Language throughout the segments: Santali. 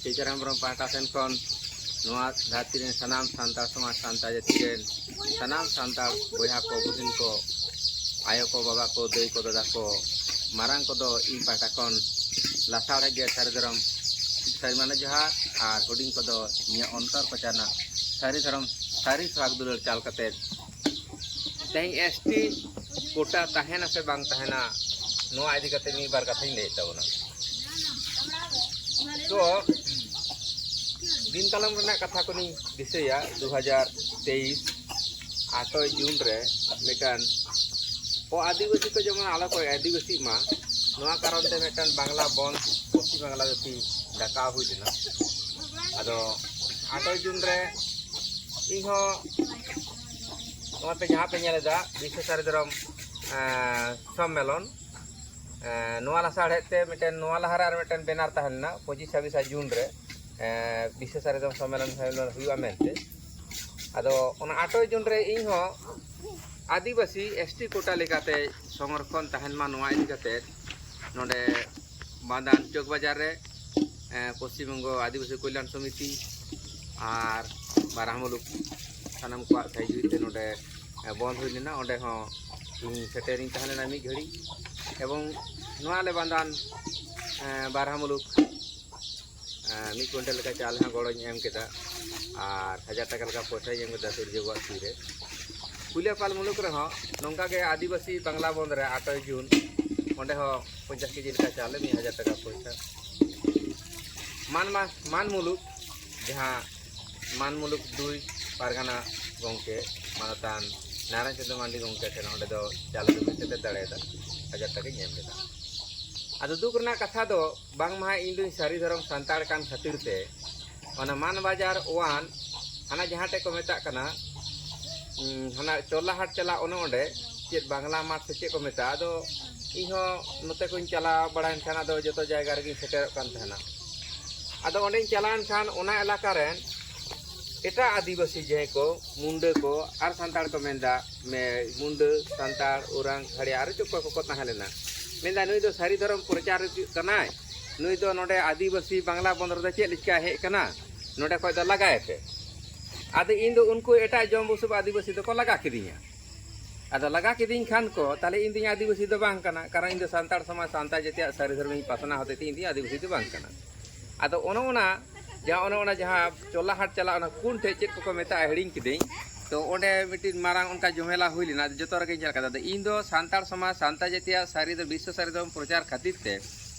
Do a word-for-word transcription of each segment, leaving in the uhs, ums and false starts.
ᱪᱤᱛᱨᱟ ᱦᱮᱢᱵᱨᱚᱢ ᱯᱟᱦᱴᱟ ᱥᱮᱱ ᱠᱷᱚᱱ ᱱᱚᱣᱟ ᱫᱷᱟᱹᱨᱛᱤ ᱨᱮᱱ ᱥᱟᱱᱟᱢ ᱥᱟᱱᱛᱟᱲ ᱥᱚᱢᱟᱡᱽ, ᱥᱟᱱᱛᱟᱲ ᱡᱟᱹᱛᱤ ᱨᱮᱱ ᱥᱟᱱᱟᱢ ᱥᱟᱱᱛᱟᱲ ᱵᱚᱭᱦᱟ ᱠᱚ, ᱵᱩᱦᱤᱱ ᱠᱚ, ᱟᱭᱳ ᱠᱚ, ᱵᱟᱵᱟ ᱠᱚ, ᱫᱟᱹᱭ ᱠᱚ, ᱫᱟᱫᱟ ᱠᱚ, ᱢᱟᱨᱟᱝ ᱠᱚᱫᱚ ᱤᱧ ᱯᱟᱦᱴᱟ ᱠᱷᱚᱱ ᱞᱟᱥᱟᱲᱦᱮᱫ ᱜᱮ ᱥᱟᱹᱨᱤ ᱫᱷᱚᱨᱚᱢ ᱥᱟᱹᱨᱤ ᱢᱟᱱᱮ ᱡᱚᱦᱟᱨ, ᱟᱨ ᱦᱩᱰᱤᱧ ᱠᱚᱫᱚ ᱤᱧᱟᱹᱜ ᱚᱱᱛᱚᱨ ᱠᱚᱪᱟ ᱨᱮᱱᱟᱜ ᱥᱟᱹᱨᱤ ᱫᱷᱚᱨᱚᱢ ᱥᱟᱹᱨᱤ ᱥᱚᱦᱟᱜᱽ ᱫᱩᱞᱟᱹᱲ ᱪᱟᱞ ᱠᱟᱛᱮ ᱛᱮᱦᱮᱧ ᱮᱥ ᱴᱤ ᱠᱳᱴᱟ ᱛᱟᱦᱮᱱᱟ ᱥᱮ ᱵᱟᱝ ᱛᱟᱦᱮᱱᱟ, ᱱᱚᱣᱟ ᱤᱫᱤ ᱠᱟᱛᱮ ᱢᱤᱫ ᱵᱟᱨ ᱠᱟᱛᱷᱟᱧ ᱞᱟᱹᱭᱮᱫ ᱛᱟᱵᱚᱱᱟ᱾ ᱛᱚ ᱫᱤᱱ ᱠᱟᱞᱚᱢ ᱨᱮᱱᱟᱜ ᱠᱟᱛᱷᱟ ᱠᱚᱞᱤᱧ ᱫᱤᱥᱟᱹᱭᱟ, ᱫᱩ ᱦᱟᱡᱟᱨ ᱛᱮᱭᱤᱥ ᱟᱴᱚᱭ ᱡᱩᱱ ᱨᱮ ᱢᱤᱫᱴᱟᱝ ᱚ ᱟᱹᱫᱤᱵᱟᱹᱥᱤ ᱠᱚ ᱡᱮᱢᱚᱱ ᱟᱞᱚ ᱠᱚ ᱟᱹᱫᱤᱵᱟᱹᱥᱤᱜ ᱢᱟ, ᱱᱚᱣᱟ ᱠᱟᱨᱚᱱ ᱛᱮ ᱢᱤᱫᱴᱟᱝ ᱵᱟᱝᱞᱟ ᱵᱚᱱᱫᱷ ᱯᱚᱥᱪᱤᱢ ᱵᱟᱝᱞᱟ ᱡᱟᱹᱛᱤ ᱰᱟᱠᱟᱣ ᱦᱩᱭ ᱞᱮᱱᱟ᱾ ᱟᱫᱚ ᱟᱴᱚᱭ ᱡᱩᱱ ᱨᱮ ᱤᱧᱦᱚᱸ ᱱᱚᱣᱟᱛᱮ ᱡᱟᱦᱟᱸ ᱯᱮ ᱧᱮᱞ ᱮᱫᱟ ᱵᱤᱥᱥᱚ ᱥᱟᱹᱨᱤ ᱫᱷᱚᱨᱚᱢ ᱥᱚᱢᱢᱮᱞᱚᱱ, ᱱᱚᱣᱟ ᱞᱟᱥᱟᱲᱦᱮᱫ ᱛᱮ ᱢᱤᱫᱴᱮᱱ, ᱱᱚᱣᱟ ᱞᱟᱦᱟᱨᱮ ᱟᱨ ᱢᱤᱫᱴᱮᱱ ᱵᱮᱱᱟᱨ ᱛᱟᱦᱮᱸ ᱞᱮᱱᱟ ᱯᱚᱸᱪᱤᱥ ᱪᱷᱟᱵᱵᱤᱥ ᱡᱩᱱ ᱨᱮ ᱵᱤᱥᱥᱚ ᱥᱟᱹᱨᱤ ᱫᱷᱚᱨᱚᱢ ᱥᱚᱢᱢᱮᱞᱚᱱ ᱦᱩᱭᱩᱜᱼᱟ ᱢᱮᱱᱛᱮ᱾ ᱟᱫᱚ ᱚᱱᱟ ᱟᱴᱚᱭ ᱡᱩᱱ ᱨᱮ ᱤᱧᱦᱚᱸ ᱟᱹᱫᱤᱵᱟᱹᱥᱤ ᱮᱥ ᱴᱤ ᱠᱳᱴᱟ ᱞᱮᱠᱟᱛᱮ ᱥᱚᱝᱨᱚᱠᱷᱚᱱ ᱛᱟᱦᱮᱱ ᱢᱟ, ᱱᱚᱣᱟ ᱤᱫᱤ ᱠᱟᱛᱮ ᱱᱚᱰᱮ ᱵᱟᱸᱫᱟᱱ ᱪᱚᱠ ᱵᱟᱡᱟᱨ ᱨᱮ ᱯᱚᱥᱪᱤᱢ ᱵᱚᱝᱜᱚ ᱟᱹᱫᱤᱵᱟᱹᱥᱤ ᱠᱚᱞᱭᱟᱱ ᱥᱚᱢᱤᱛᱤ ᱟᱨ ᱵᱟᱨᱦᱟ ᱢᱩᱞᱩᱠ ᱥᱟᱱᱟᱢ ᱠᱚᱣᱟᱜ ᱥᱟᱹᱦᱤᱡᱩᱦᱤ ᱛᱮ ᱱᱚᱰᱮ ᱵᱚᱱᱫ ᱦᱩᱭ ᱞᱮᱱᱟ᱾ ᱚᱸᱰᱮ ᱦᱚᱸ ᱤᱧ ᱥᱮᱴᱮᱨᱤᱧ ᱛᱟᱦᱮᱸ ᱞᱮᱱᱟ ᱢᱤᱫ ᱜᱷᱟᱹᱲᱤᱡ, ᱮᱵᱚᱝ ᱱᱚᱣᱟ ᱞᱮ ᱵᱟᱸᱫᱟᱱ ᱵᱟᱨᱦᱟ ᱢᱩᱞᱩᱠ ᱢᱤᱫ ᱠᱩᱭᱱᱴᱟᱞ ᱞᱮᱠᱟ ᱪᱟᱣᱞᱮ ᱦᱚᱸ ᱜᱚᱲᱚᱧ ᱮᱢ ᱠᱮᱫᱟ ᱟᱨ ᱦᱟᱡᱟᱨ ᱴᱟᱠᱟ ᱞᱮᱠᱟ ᱯᱚᱭᱥᱟᱧ ᱮᱢ ᱠᱮᱫᱟ ᱥᱩᱨᱡᱚ ᱵᱟᱵᱩᱣᱟᱜ ᱛᱤᱨᱮ᱾ ᱠᱩᱞᱤᱭᱟᱯᱟᱞ ᱢᱩᱞᱩᱠ ᱨᱮᱦᱚᱸ ᱱᱚᱝᱠᱟ ᱜᱮ ᱟᱹᱫᱤᱵᱟᱹᱥᱤ ᱵᱟᱝᱞᱟ ᱵᱚᱱᱫᱷ ᱨᱮ ᱟᱴᱚᱭ ᱡᱩᱱ ᱚᱸᱰᱮ ᱦᱚᱸ ᱯᱚᱧᱪᱟᱥ ᱠᱮᱡᱤ ᱞᱮᱠᱟ ᱪᱟᱣᱞᱮ, ᱢᱤᱫ ᱦᱟᱡᱟᱨ ᱴᱟᱠᱟ ᱯᱚᱭᱥᱟ᱾ ᱢᱟᱱ ᱢᱟ-, ᱢᱟᱱ ᱢᱩᱞᱩᱠ ᱡᱟᱦᱟᱸ ᱢᱟᱱ ᱢᱩᱞᱩᱠ ᱫᱩᱭ ᱯᱟᱨᱜᱟᱱᱟ ᱜᱚᱢᱠᱮ ᱢᱟᱱᱚᱛᱟᱱ ᱱᱟᱨᱟᱭᱚᱱ ᱪᱚᱸᱫᱽᱨᱚ ᱢᱟᱱᱰᱤ ᱜᱚᱢᱠᱮ ᱴᱷᱮᱱ ᱚᱸᱰᱮ ᱫᱚ ᱪᱟᱣᱞᱮ ᱫᱚ ᱵᱟᱹᱧ ᱥᱮᱴᱮᱨ ᱫᱟᱲᱮᱭᱟᱫᱟ, ᱦᱟᱡᱟᱨ ᱴᱟᱠᱟᱧ ᱮᱢ ᱞᱮᱫᱟ᱾ ᱟᱫᱚ ᱫᱩᱠ ᱨᱮᱱᱟᱜ ᱠᱟᱛᱷᱟ ᱫᱚ ᱵᱟᱝᱢᱟ ᱤᱧ ᱫᱚᱧ ᱥᱟᱹᱨᱤ ᱫᱷᱚᱨᱚᱢ ᱥᱟᱱᱛᱟᱲ ᱠᱟᱱ ᱠᱷᱟᱹᱛᱤᱨ ᱛᱮ ᱚᱱᱟ ᱢᱟᱱ ᱵᱟᱡᱟᱨ ᱳᱣᱟᱱ ᱦᱟᱱᱟ ᱡᱟᱦᱟᱸ ᱴᱷᱮᱡ ᱠᱚ ᱢᱮᱛᱟᱜ ᱠᱟᱱᱟ, ᱩᱸ, ᱦᱟᱱᱟ ᱪᱚᱞᱞᱟ ᱦᱟᱴ ᱪᱟᱞᱟᱜ ᱚᱱᱮ ᱚᱸᱰᱮ ᱪᱮᱫ ᱵᱟᱝᱞᱟ ᱢᱟᱴ ᱥᱮ ᱪᱮᱫ ᱠᱚ ᱢᱮᱛᱟᱜᱼᱟ, ᱟᱫᱚ ᱤᱧ ᱦᱚᱸ ᱱᱚᱛᱮ ᱠᱷᱚᱱ ᱪᱟᱞᱟᱣ ᱵᱟᱲᱟᱭᱮᱱ ᱠᱷᱟᱱ ᱟᱫᱚ ᱡᱚᱛᱚ ᱡᱟᱭᱜᱟ ᱨᱮᱜᱮᱧ ᱥᱮᱴᱮᱨᱚᱜ ᱠᱟᱱ ᱛᱟᱦᱮᱱᱟ᱾ ᱟᱫᱚ ᱚᱸᱰᱮᱧ ᱪᱟᱞᱟᱣᱮᱱ ᱠᱷᱟᱱ ᱚᱱᱟ ᱮᱞᱟᱠᱟ ᱨᱮᱱ ᱮᱴᱟᱜ ᱟᱹᱫᱤᱵᱟᱹᱥᱤ ᱡᱟᱦᱟᱸᱭ ᱠᱚ ᱢᱩᱱᱰᱟᱹ ᱠᱚ ᱟᱨ ᱥᱟᱱᱛᱟᱲ ᱠᱚ ᱢᱮᱱᱫᱟ, ᱢᱮ-, ᱢᱩᱱᱰᱟᱹ, ᱥᱟᱱᱛᱟᱲ, ᱳᱨᱟᱝ, ᱠᱷᱟᱲᱭᱟ ᱟᱨ ᱪᱮᱫ ᱚᱠᱚᱭ ᱠᱚᱠᱚ ᱛᱟᱦᱮᱸ ᱞᱮᱱᱟ, ᱢᱮᱱᱫᱟ ᱱᱩᱭ ᱫᱚ ᱥᱟᱹᱨᱤ ᱫᱷᱚᱨᱚᱢ ᱯᱨᱚᱪᱟᱨ ᱠᱟᱱᱟᱭ, ᱱᱩᱭ ᱫᱚ ᱱᱚᱰᱮ ᱟᱹᱫᱤᱵᱟᱹᱥᱤ ᱵᱟᱝᱞᱟ ᱵᱚᱱᱫᱚᱨ ᱨᱮᱫᱚ ᱪᱮᱫ ᱞᱮᱠᱟ ᱦᱮᱡ ᱠᱟᱱᱟ, ᱱᱚᱰᱮ ᱠᱷᱚᱡ ᱫᱚ ᱞᱟᱜᱟᱭᱮ ᱯᱮ᱾ ᱟᱫᱚ ᱤᱧ ᱫᱚ ᱩᱱᱠᱩ ᱮᱴᱟᱜ ᱡᱚᱢ ᱵᱩᱥᱩᱵ ᱟᱹᱫᱤᱵᱟᱹᱥᱤ ᱫᱚᱠᱚ ᱞᱟᱜᱟ ᱠᱤᱫᱤᱧᱟ᱾ ᱟᱫᱚ ᱞᱟᱜᱟ ᱠᱤᱫᱤᱧ ᱠᱷᱟᱱ ᱠᱚ, ᱛᱟᱦᱞᱮ ᱤᱧ ᱫᱩᱧ ᱟᱹᱫᱤᱵᱟᱹᱥᱤ ᱫᱚ ᱵᱟᱝ ᱠᱟᱱᱟ, ᱠᱟᱨᱚᱱ ᱤᱧ ᱫᱚ ᱥᱟᱱᱛᱟᱲ ᱥᱚᱢᱟᱡᱽ, ᱥᱟᱱᱛᱟᱲ ᱡᱟᱹᱛᱤᱭᱟᱜ ᱥᱟᱹᱨᱤ ᱫᱷᱚᱨᱚᱢᱤᱧ ᱯᱟᱥᱱᱟᱣ ᱦᱚᱛᱮᱡ ᱛᱮ ᱤᱧ ᱫᱩᱧ ᱟᱹᱫᱤᱵᱟᱹᱥᱤ ᱫᱚ ᱵᱟᱝ ᱠᱟᱱᱟ᱾ ᱟᱫᱚ ᱚᱱᱮ ᱚᱱᱟ ᱡᱟᱦᱟᱸ, ᱚᱱᱮ ᱚᱱᱟ ᱡᱟᱦᱟᱸ ᱪᱚᱞᱟᱦᱟᱴ ᱪᱟᱞᱟᱜ, ᱚᱱᱟ ᱠᱩᱱ ᱴᱷᱮᱡ ᱪᱮᱫ ᱠᱚᱠᱚ ᱢᱮᱛᱟᱜᱼᱟ, ᱦᱤᱲᱤᱧ ᱠᱤᱫᱟᱹᱧ᱾ ᱛᱚ ᱚᱸᱰᱮ ᱢᱤᱫᱴᱤᱡ ᱢᱟᱨᱟᱝ ᱚᱱᱠᱟ ᱡᱚᱢᱮᱞᱟ ᱦᱩᱭ ᱞᱮᱱᱟ, ᱡᱚᱛᱚ ᱨᱮᱜᱮᱧ ᱧᱮᱞ ᱠᱟᱫᱟ᱾ ᱟᱫᱚ ᱤᱧ ᱫᱚ ᱥᱟᱱᱛᱟᱲ ᱥᱚᱢᱟᱡᱽ, ᱥᱟᱱᱛᱟᱲ ᱡᱟᱹᱛᱤᱭᱟᱜ ᱥᱟᱹᱨᱤ ᱫᱚ, ᱵᱤᱥᱥᱚ ᱥᱟᱹᱨᱤ ᱫᱷᱚᱨᱚᱢ ᱯᱨᱚᱪᱟᱨ ᱠᱷᱟᱹᱛᱤᱨ ᱛᱮ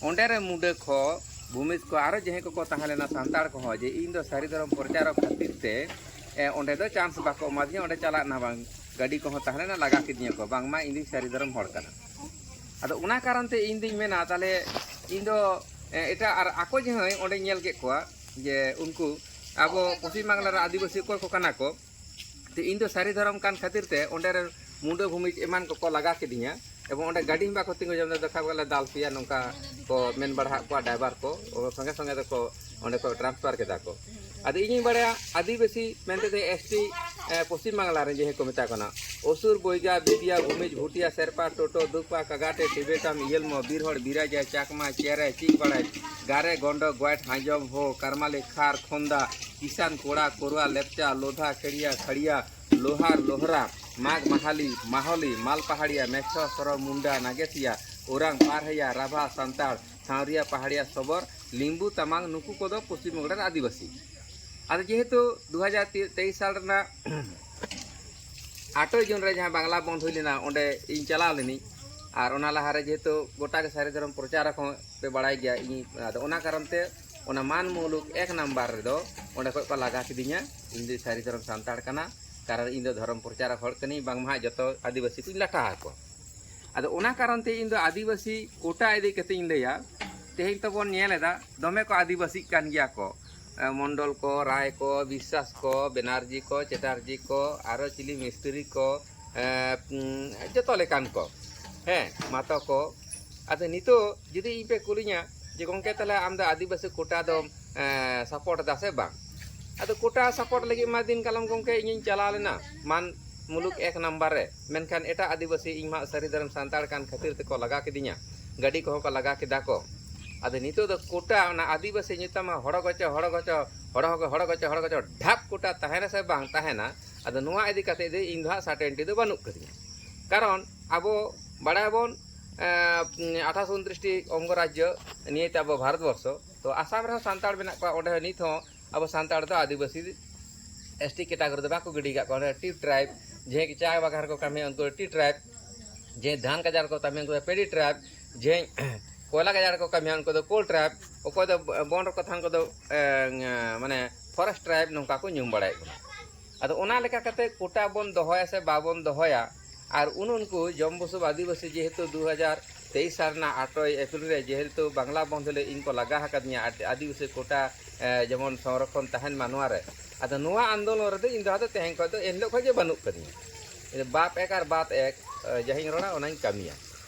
ᱚᱸᱰᱮ ᱨᱮ ᱢᱩᱰᱟᱹ ᱠᱚ, ᱵᱷᱩᱢᱤᱡᱽ ᱠᱚ, ᱟᱨᱚ ᱡᱟᱦᱟᱸᱭ ᱠᱚᱠᱚ ᱛᱟᱦᱮᱸ ᱞᱮᱱᱟ ᱥᱟᱱᱛᱟᱲ ᱠᱚᱦᱚᱸ, ᱡᱮ ᱤᱧ ᱫᱚ ᱥᱟᱹᱨᱤ ᱫᱷᱚᱨᱚᱢ ᱯᱨᱚᱪᱟᱨᱚᱜ ᱠᱷᱟᱹᱛᱤᱨ ᱛᱮ, ᱮ, ᱚᱸᱰᱮ ᱫᱚ ᱪᱟᱱᱥ ᱵᱟᱠᱚ ᱮᱢᱟᱫᱤᱧᱟ, ᱚᱸᱰᱮ ᱪᱟᱞᱟᱜ ᱨᱮᱱᱟᱜ ᱵᱟᱝ, ᱜᱟᱹᱰᱤ ᱠᱚᱦᱚᱸ ᱛᱟᱦᱮᱸ ᱞᱮᱱᱟ, ᱞᱟᱜᱟ ᱠᱤᱫᱤᱧᱟ ᱠᱚ, ᱵᱟᱝᱢᱟ ᱤᱧ ᱫᱩᱧ ᱥᱟᱹᱨᱤ ᱫᱷᱚᱨᱚᱢ ᱦᱚᱲ ᱠᱟᱱᱟ᱾ ᱟᱫᱚ ᱚᱱᱟ ᱠᱟᱨᱚᱱ ᱛᱮ ᱤᱧ ᱫᱩᱧ ᱢᱮᱱᱟ, ᱛᱟᱦᱞᱮ ᱤᱧ ᱫᱚ, ᱮ, ᱮᱴᱟᱜ ᱟᱨ ᱟᱠᱚ ᱡᱟᱦᱟᱸᱭ ᱚᱸᱰᱮᱧ ᱧᱮᱞ ᱠᱮᱫ ᱠᱚᱣᱟ, ᱡᱮ ᱩᱱᱠᱩ ᱟᱵᱚ ᱯᱚᱥᱪᱤᱢ ᱵᱟᱝᱞᱟ ᱨᱮ ᱟᱹᱫᱤᱵᱟᱹᱥᱤ ᱚᱠᱚᱭ ᱠᱚ ᱠᱟᱱᱟ ᱠᱚ, ᱛᱚ ᱤᱧ ᱫᱚ ᱥᱟᱹᱨᱤ ᱫᱷᱚᱨᱚᱢ ᱠᱟᱱ ᱠᱷᱟᱹᱛᱤᱨ ᱛᱮ ᱚᱸᱰᱮ ᱨᱮᱱ ᱢᱩᱰᱟᱹ ᱵᱷᱩᱢᱤᱡᱽ ᱮᱢᱟᱱ ᱠᱚᱠᱚ ᱞᱟᱜᱟ ᱠᱤᱫᱤᱧᱟ, ᱮᱵᱚᱝ ᱚᱸᱰᱮ ᱜᱟᱹᱰᱤ ᱦᱚᱸ ᱵᱟᱠᱚ ᱛᱤᱸᱜᱩ ᱡᱚᱢ ᱞᱮᱫᱟ, ᱫᱮᱠᱷᱟᱣ ᱜᱮᱞᱮ ᱫᱟᱞ ᱯᱮᱭᱟ, ᱱᱚᱝᱠᱟ ᱠᱚ ᱢᱮᱱ ᱵᱟᱲᱟ ᱟᱫ ᱠᱚᱣᱟ ᱰᱨᱟᱭᱵᱷᱟᱨ ᱠᱚ, ᱥᱚᱸᱜᱮ ᱥᱚᱸᱜᱮ ᱛᱮᱠᱚ ᱚᱸᱰᱮ ᱠᱚ ᱴᱨᱟᱱᱥᱯᱷᱟᱨ ᱠᱮᱫᱟ ᱠᱚ᱾ ᱟᱫᱚ ᱤᱧᱤᱧ ᱵᱟᱲᱟᱭᱟ ᱟᱹᱫᱤᱵᱟᱹᱥᱤ ᱢᱮᱱᱛᱮ ᱫᱚ ᱮᱥ ᱴᱤ, ᱮ, ᱯᱚᱥᱪᱤᱢ ᱵᱟᱝᱞᱟ ᱨᱮᱱ ᱡᱟᱦᱟᱸᱭ ᱠᱚ ᱢᱮᱛᱟ ᱠᱚ ᱠᱟᱱᱟ, ᱚᱥᱩᱨ, ᱵᱚᱭᱜᱟ, ᱵᱤᱫᱤᱭᱟ, ᱵᱷᱩᱢᱤᱡᱽ, ᱵᱷᱩᱴᱤᱭᱟ, ᱥᱮᱨᱯᱟ, ᱴᱳᱴᱳ, ᱫᱩᱠᱯᱟ, ᱠᱟᱜᱟᱴᱮ, ᱴᱤᱵᱮᱴᱟᱢ, ᱤᱭᱮᱞᱢᱚ, ᱵᱤᱨᱦᱚᱲ, ᱵᱤᱨᱟᱡᱟ, ᱪᱟᱠᱢᱟ, ᱪᱮᱨᱮ, ᱪᱤᱠ ᱵᱟᱲᱟᱭ, ᱜᱟᱨᱮ, ᱜᱚᱱᱰᱚ, ᱜᱚᱭᱴ, ᱦᱟᱸᱡᱚᱢ, ᱦᱳ, ᱠᱟᱨᱢᱟᱞᱤ, ᱠᱷᱟᱨ, ᱠᱷᱚᱱᱫᱟ, ᱠᱤᱥᱟᱱ, ᱠᱚᱲᱟ, ᱠᱚᱨᱩᱣᱟ, ᱞᱮᱯᱪᱟ, ᱞᱳᱫᱷᱟ, ᱠᱷᱮᱲᱤᱭᱟ, ᱠᱷᱟᱲᱤᱭᱟ, ᱞᱳᱦᱟᱨ, ᱞᱳᱦᱨᱟ, ᱢᱟᱜᱽ, ᱢᱟᱦᱟᱞᱤ, ᱢᱟᱦᱚᱞᱤ, ᱢᱟᱞ ᱯᱟᱦᱟᱲᱤᱭᱟ, ᱢᱮᱪᱷᱚ, ᱥᱚᱨᱚ, ᱢᱩᱱᱰᱟ, ᱱᱟᱜᱮᱥᱤᱭᱟ, ᱳᱨᱟᱝ, ᱯᱟᱨᱦᱮᱭᱟ, ᱨᱟᱵᱷᱟ, ᱥᱟᱱᱛᱟᱲ, ᱥᱟᱶᱨᱤᱭᱟ, ᱯᱟᱦᱟᱲᱤᱭᱟ, ᱥᱚᱵᱚᱨ, ᱞᱤᱢᱵᱩ, ᱛᱟᱢᱟᱝ, ᱱᱩᱠᱩ ᱠᱚᱫᱚ ᱯᱚᱥᱪᱤᱢ ᱵᱚᱝᱜᱚ ᱨᱮᱱ ᱟᱹᱫᱤᱵᱟᱹᱥᱤ᱾ ᱟᱫᱚ ᱡᱮᱦᱮᱛᱩ ᱫᱩ ᱦᱟᱡᱟᱨ ᱛᱮᱭᱤᱥ ᱥᱟᱞ ᱨᱮᱱᱟᱜ ᱟᱴᱚᱭ ᱡᱩᱱ ᱨᱮ ᱡᱟᱦᱟᱸ ᱵᱟᱝᱞᱟ ᱵᱚᱱᱫ ᱦᱩᱭ ᱞᱮᱱᱟ, ᱚᱸᱰᱮ ᱤᱧ ᱪᱟᱞᱟᱣ ᱞᱮᱱᱟᱹᱧ᱾ ᱟᱨ ᱚᱱᱟ ᱞᱟᱦᱟᱨᱮ ᱡᱮᱦᱮᱛᱩ ᱜᱚᱴᱟ ᱜᱮ ᱥᱟᱹᱨᱤ ᱫᱷᱚᱨᱚᱢ ᱯᱨᱚᱪᱟᱨ ᱟᱠᱚ ᱯᱮ ᱵᱟᱲᱟᱭ ᱜᱮᱭᱟ, ᱤᱧ ᱟᱫᱚ ᱚᱱᱟ ᱠᱟᱨᱚᱱ ᱛᱮ ᱚᱱᱟ ᱢᱟᱱ ᱢᱩᱞᱩᱠ ᱮᱠ ᱱᱟᱢᱵᱟᱨ ᱨᱮᱫᱚ ᱚᱸᱰᱮ ᱠᱷᱚᱡ ᱠᱚ ᱞᱟᱜᱟ ᱠᱤᱫᱤᱧᱟ, ᱤᱧ ᱫᱚ ᱥᱟᱹᱨᱤ ᱫᱷᱚᱨᱚᱢ ᱥᱟᱱᱛᱟᱲ ᱠᱟᱱᱟ, ᱠᱟᱨᱚᱱ ᱤᱧ ᱫᱚ ᱫᱷᱚᱨᱚᱢ ᱯᱨᱚᱪᱟᱨ ᱦᱚᱲ ᱠᱟᱹᱱᱟᱹᱧ, ᱵᱟᱝᱢᱟ ᱦᱟᱸᱜ ᱡᱚᱛᱚ ᱟᱹᱫᱤᱵᱟᱹᱥᱤ ᱠᱚᱧ ᱞᱟᱴᱷᱟ ᱟᱠᱚ᱾ ᱟᱫᱚ ᱚᱱᱟ ᱠᱟᱨᱚᱱ ᱛᱮ ᱤᱧ ᱫᱚ ᱟᱹᱫᱤᱵᱟᱹᱥᱤ ᱠᱳᱴᱟ ᱤᱫᱤ ᱠᱟᱛᱮ ᱤᱧ ᱞᱟᱹᱭᱟ, ᱛᱮᱦᱮᱧ ᱛᱚᱵᱚᱱ ᱧᱮᱞ ᱮᱫᱟ ᱫᱚᱢᱮ ᱠᱚ ᱟᱹᱫᱤᱵᱟᱹᱥᱤᱜ ᱠᱟᱱ ᱜᱮᱭᱟ ᱠᱚ, ᱮ, ᱢᱚᱱᱰᱚᱞ ᱠᱚ, ᱨᱟᱭ ᱠᱚ, ᱵᱤᱥᱥᱟᱥ ᱠᱚ, ᱵᱮᱱᱟᱨᱡᱤ ᱠᱚ, ᱪᱮᱴᱟᱨᱡᱤ ᱠᱚ, ᱟᱨᱚ ᱪᱤᱞᱤ ᱢᱤᱥᱛᱨᱤ ᱠᱚ, ᱮ, ᱩᱸ, ᱡᱚᱛᱚ ᱞᱮᱠᱟᱱ ᱠᱚ, ᱦᱮᱸ, ᱢᱟᱛᱚ ᱠᱚ᱾ ᱟᱫᱚ ᱱᱤᱛᱚᱜ ᱡᱩᱫᱤ ᱤᱧ ᱯᱮ ᱠᱩᱞᱤᱧᱟ ᱡᱮ, "ᱜᱚᱢᱠᱮ, ᱛᱟᱦᱞᱮ ᱟᱢ ᱫᱚ ᱟᱹᱫᱤᱵᱟᱹᱥᱤ ᱠᱳᱴᱟ ᱫᱚᱢ, ᱮ, ᱥᱟᱯᱳᱨᱴ ᱮᱫᱟ ᱥᱮ ᱵᱟᱝ?" ᱟᱫᱚ ᱠᱳᱴᱟ ᱥᱟᱯᱳᱨᱴ ᱞᱟᱹᱜᱤᱫ ᱢᱟ ᱫᱤᱱ ᱠᱟᱞᱚᱢ ᱜᱚᱢᱠᱮ ᱤᱧᱤᱧ ᱪᱟᱞᱟᱣ ᱞᱮᱱᱟ ᱢᱟᱱ ᱢᱩᱞᱩᱠ ᱮᱠ ᱱᱟᱢᱵᱟᱨ ᱨᱮ, ᱢᱮᱱᱠᱷᱟᱱ ᱮᱴᱟᱜ ᱟᱹᱫᱤᱵᱟᱹᱥᱤ, ᱤᱧ ᱢᱟ ᱥᱟᱹᱨᱤ ᱫᱷᱚᱨᱚᱢ ᱥᱟᱱᱛᱟᱲ ᱠᱟᱱ ᱠᱷᱟᱹᱛᱤᱨ ᱛᱮᱠᱚ ᱞᱟᱜᱟ ᱠᱤᱫᱤᱧᱟ, ᱜᱟᱹᱰᱤ ᱠᱚᱦᱚᱸ ᱠᱚ ᱞᱟᱜᱟ ᱠᱮᱫᱟ ᱠᱚ᱾ ᱟᱫᱚ ᱱᱤᱛᱚᱜ ᱫᱚ ᱠᱳᱴᱟ, ᱚᱱᱟ ᱟᱹᱫᱤᱵᱟᱹᱥᱤ ᱧᱩᱛᱩᱢ ᱦᱚᱲ ᱜᱚᱪᱚ, ᱦᱚᱲ ᱜᱚᱪᱚ, ᱦᱚᱲ ᱦᱚᱲ ᱜᱚᱪᱚ, ᱦᱚᱲ ᱜᱚᱪᱚ ᱰᱷᱟᱯ ᱠᱳᱴᱟ ᱛᱟᱦᱮᱱᱟ ᱥᱮ ᱵᱟᱝ ᱛᱟᱦᱮᱱᱟ, ᱟᱫᱚ ᱱᱚᱣᱟ ᱤᱫᱤ ᱠᱟᱛᱮ ᱫᱚ ᱤᱧ ᱫᱚ ᱦᱟᱸᱜ ᱥᱟᱨᱴᱮᱱᱴᱤ ᱫᱚ ᱵᱟᱹᱱᱩᱜ ᱠᱟᱫᱤᱧᱟ᱾ ᱠᱟᱨᱚᱱ ᱟᱵᱚ ᱵᱟᱲᱟᱭᱟᱵᱚᱱ, ᱟᱴᱷᱟᱥ ᱩᱱᱛᱨᱤᱥᱴᱤ ᱚᱝᱜᱚᱨᱟᱡᱽᱡᱚ ᱱᱤᱭᱟᱹᱛᱮ ᱟᱵᱚ ᱵᱷᱟᱨᱚᱛ ᱵᱚᱨᱥᱚ᱾ ᱛᱚ ᱟᱥᱟᱢ ᱨᱮᱦᱚᱸ ᱥᱟᱱᱛᱟᱲ ᱢᱮᱱᱟᱜ ᱠᱚᱣᱟ, ᱚᱸᱰᱮ ᱦᱚᱸ ᱱᱤᱛ ᱦᱚᱸ ᱟᱵᱚ ᱥᱟᱱᱛᱟᱲ ᱫᱚ ᱟᱹᱫᱤᱵᱟᱹᱥᱤ ᱮᱥ ᱴᱤ ᱠᱮᱴᱟᱜᱚᱨᱤ ᱫᱚ ᱵᱟᱠᱚ ᱜᱤᱰᱤ ᱟᱠᱟᱫ ᱠᱚᱣᱟ᱾ ᱚᱸᱰᱮ ᱴᱤ ᱴᱨᱟᱭᱤᱵᱽ, ᱡᱮ ᱪᱟ ᱵᱟᱜᱟᱱ ᱨᱮᱠᱚ ᱠᱟᱹᱢᱤᱭᱟ ᱩᱱᱠᱩ ᱫᱚ ᱴᱤ ᱴᱨᱟᱭᱤᱵᱽ, ᱡᱮ ᱫᱷᱟᱱ ᱜᱟᱡᱟᱲ ᱨᱮᱠᱚ ᱠᱟᱹᱢᱤᱭᱟ ᱩᱱᱠᱩ ᱫᱚ ᱯᱮᱰᱤ ᱴᱨᱟᱭᱤᱵᱽ, ᱡᱮ ᱠᱚᱭᱞᱟ ᱜᱟᱡᱟᱲ ᱨᱮᱠᱚ ᱠᱟᱹᱢᱤᱭᱟ ᱩᱱᱠᱩ ᱫᱚ ᱠᱳᱞ ᱴᱨᱟᱭᱤᱵᱽ, ᱚᱠᱚᱭ ᱫᱚ ᱵᱚᱱ ᱨᱮᱠᱚ ᱛᱟᱦᱮᱱ ᱩᱱᱠᱩ ᱫᱚ ᱮ, ᱢᱟᱱᱮ ᱯᱷᱚᱨᱮᱥᱴ ᱴᱨᱟᱭᱤᱵᱽ, ᱱᱚᱝᱠᱟ ᱠᱚ ᱧᱩᱢ ᱵᱟᱲᱟᱭᱮᱫ ᱵᱚᱱᱟ᱾ ᱟᱫᱚ ᱚᱱᱟ ᱞᱮᱠᱟ ᱠᱟᱛᱮ ᱠᱳᱴᱟ ᱵᱚᱱ ᱫᱚᱦᱚᱭᱟ ᱥᱮ ᱵᱟᱵᱚᱱ ᱫᱚᱦᱚᱭᱟ, ᱟᱨ ᱩᱱ ᱩᱱᱠᱩ ᱡᱚᱢ ᱵᱩᱥᱩᱵ ᱟᱹᱫᱤᱵᱟᱹᱥᱤ ᱡᱮᱦᱮᱛᱩ ᱫᱩ ᱦᱟᱡᱟᱨ ᱛᱮᱭᱤᱥ ᱥᱟᱞ ᱨᱮᱱᱟᱜ ᱟᱴᱚᱭ ᱮᱯᱨᱤᱞ ᱨᱮ ᱡᱮᱦᱮᱛᱩ ᱵᱟᱝᱞᱟ ᱵᱚᱱᱫᱷ ᱦᱤᱞᱳᱜ ᱤᱧ ᱠᱚ ᱞᱟᱜᱟ ᱟᱠᱟᱫᱤᱧᱟ, ᱟᱨ ᱟᱹᱫᱤᱵᱟᱹᱥᱤ ᱠᱳᱴᱟ ᱮ, ᱡᱮᱢᱚᱱ ᱥᱚᱝᱨᱚᱠᱷᱚᱱ ᱛᱟᱦᱮᱱ ᱢᱟ ᱱᱚᱣᱟ ᱨᱮ᱾ ᱟᱫᱚ ᱱᱚᱣᱟ ᱟᱱᱫᱳᱞᱚᱱ ᱨᱮᱫᱚ ᱤᱧ ᱫᱚ ᱟᱫᱚ ᱛᱮᱦᱮᱧ ᱠᱷᱚᱱ ᱫᱚ ᱮᱱᱦᱤᱞᱳᱜ ᱠᱷᱚᱱ ᱜᱮ ᱵᱟᱹᱱᱩᱜ ᱠᱟᱫᱤᱧᱟ᱾ ᱤᱧ ᱫᱚ ᱵᱟᱯ ᱮᱠ ᱟᱨ ᱵᱟᱛ ᱮᱠ, ᱮ, ᱡᱟᱦᱟᱸᱧ ᱨᱚᱲᱟ ᱚᱱᱟᱧ ᱠᱟᱹᱢᱤᱭᱟ᱾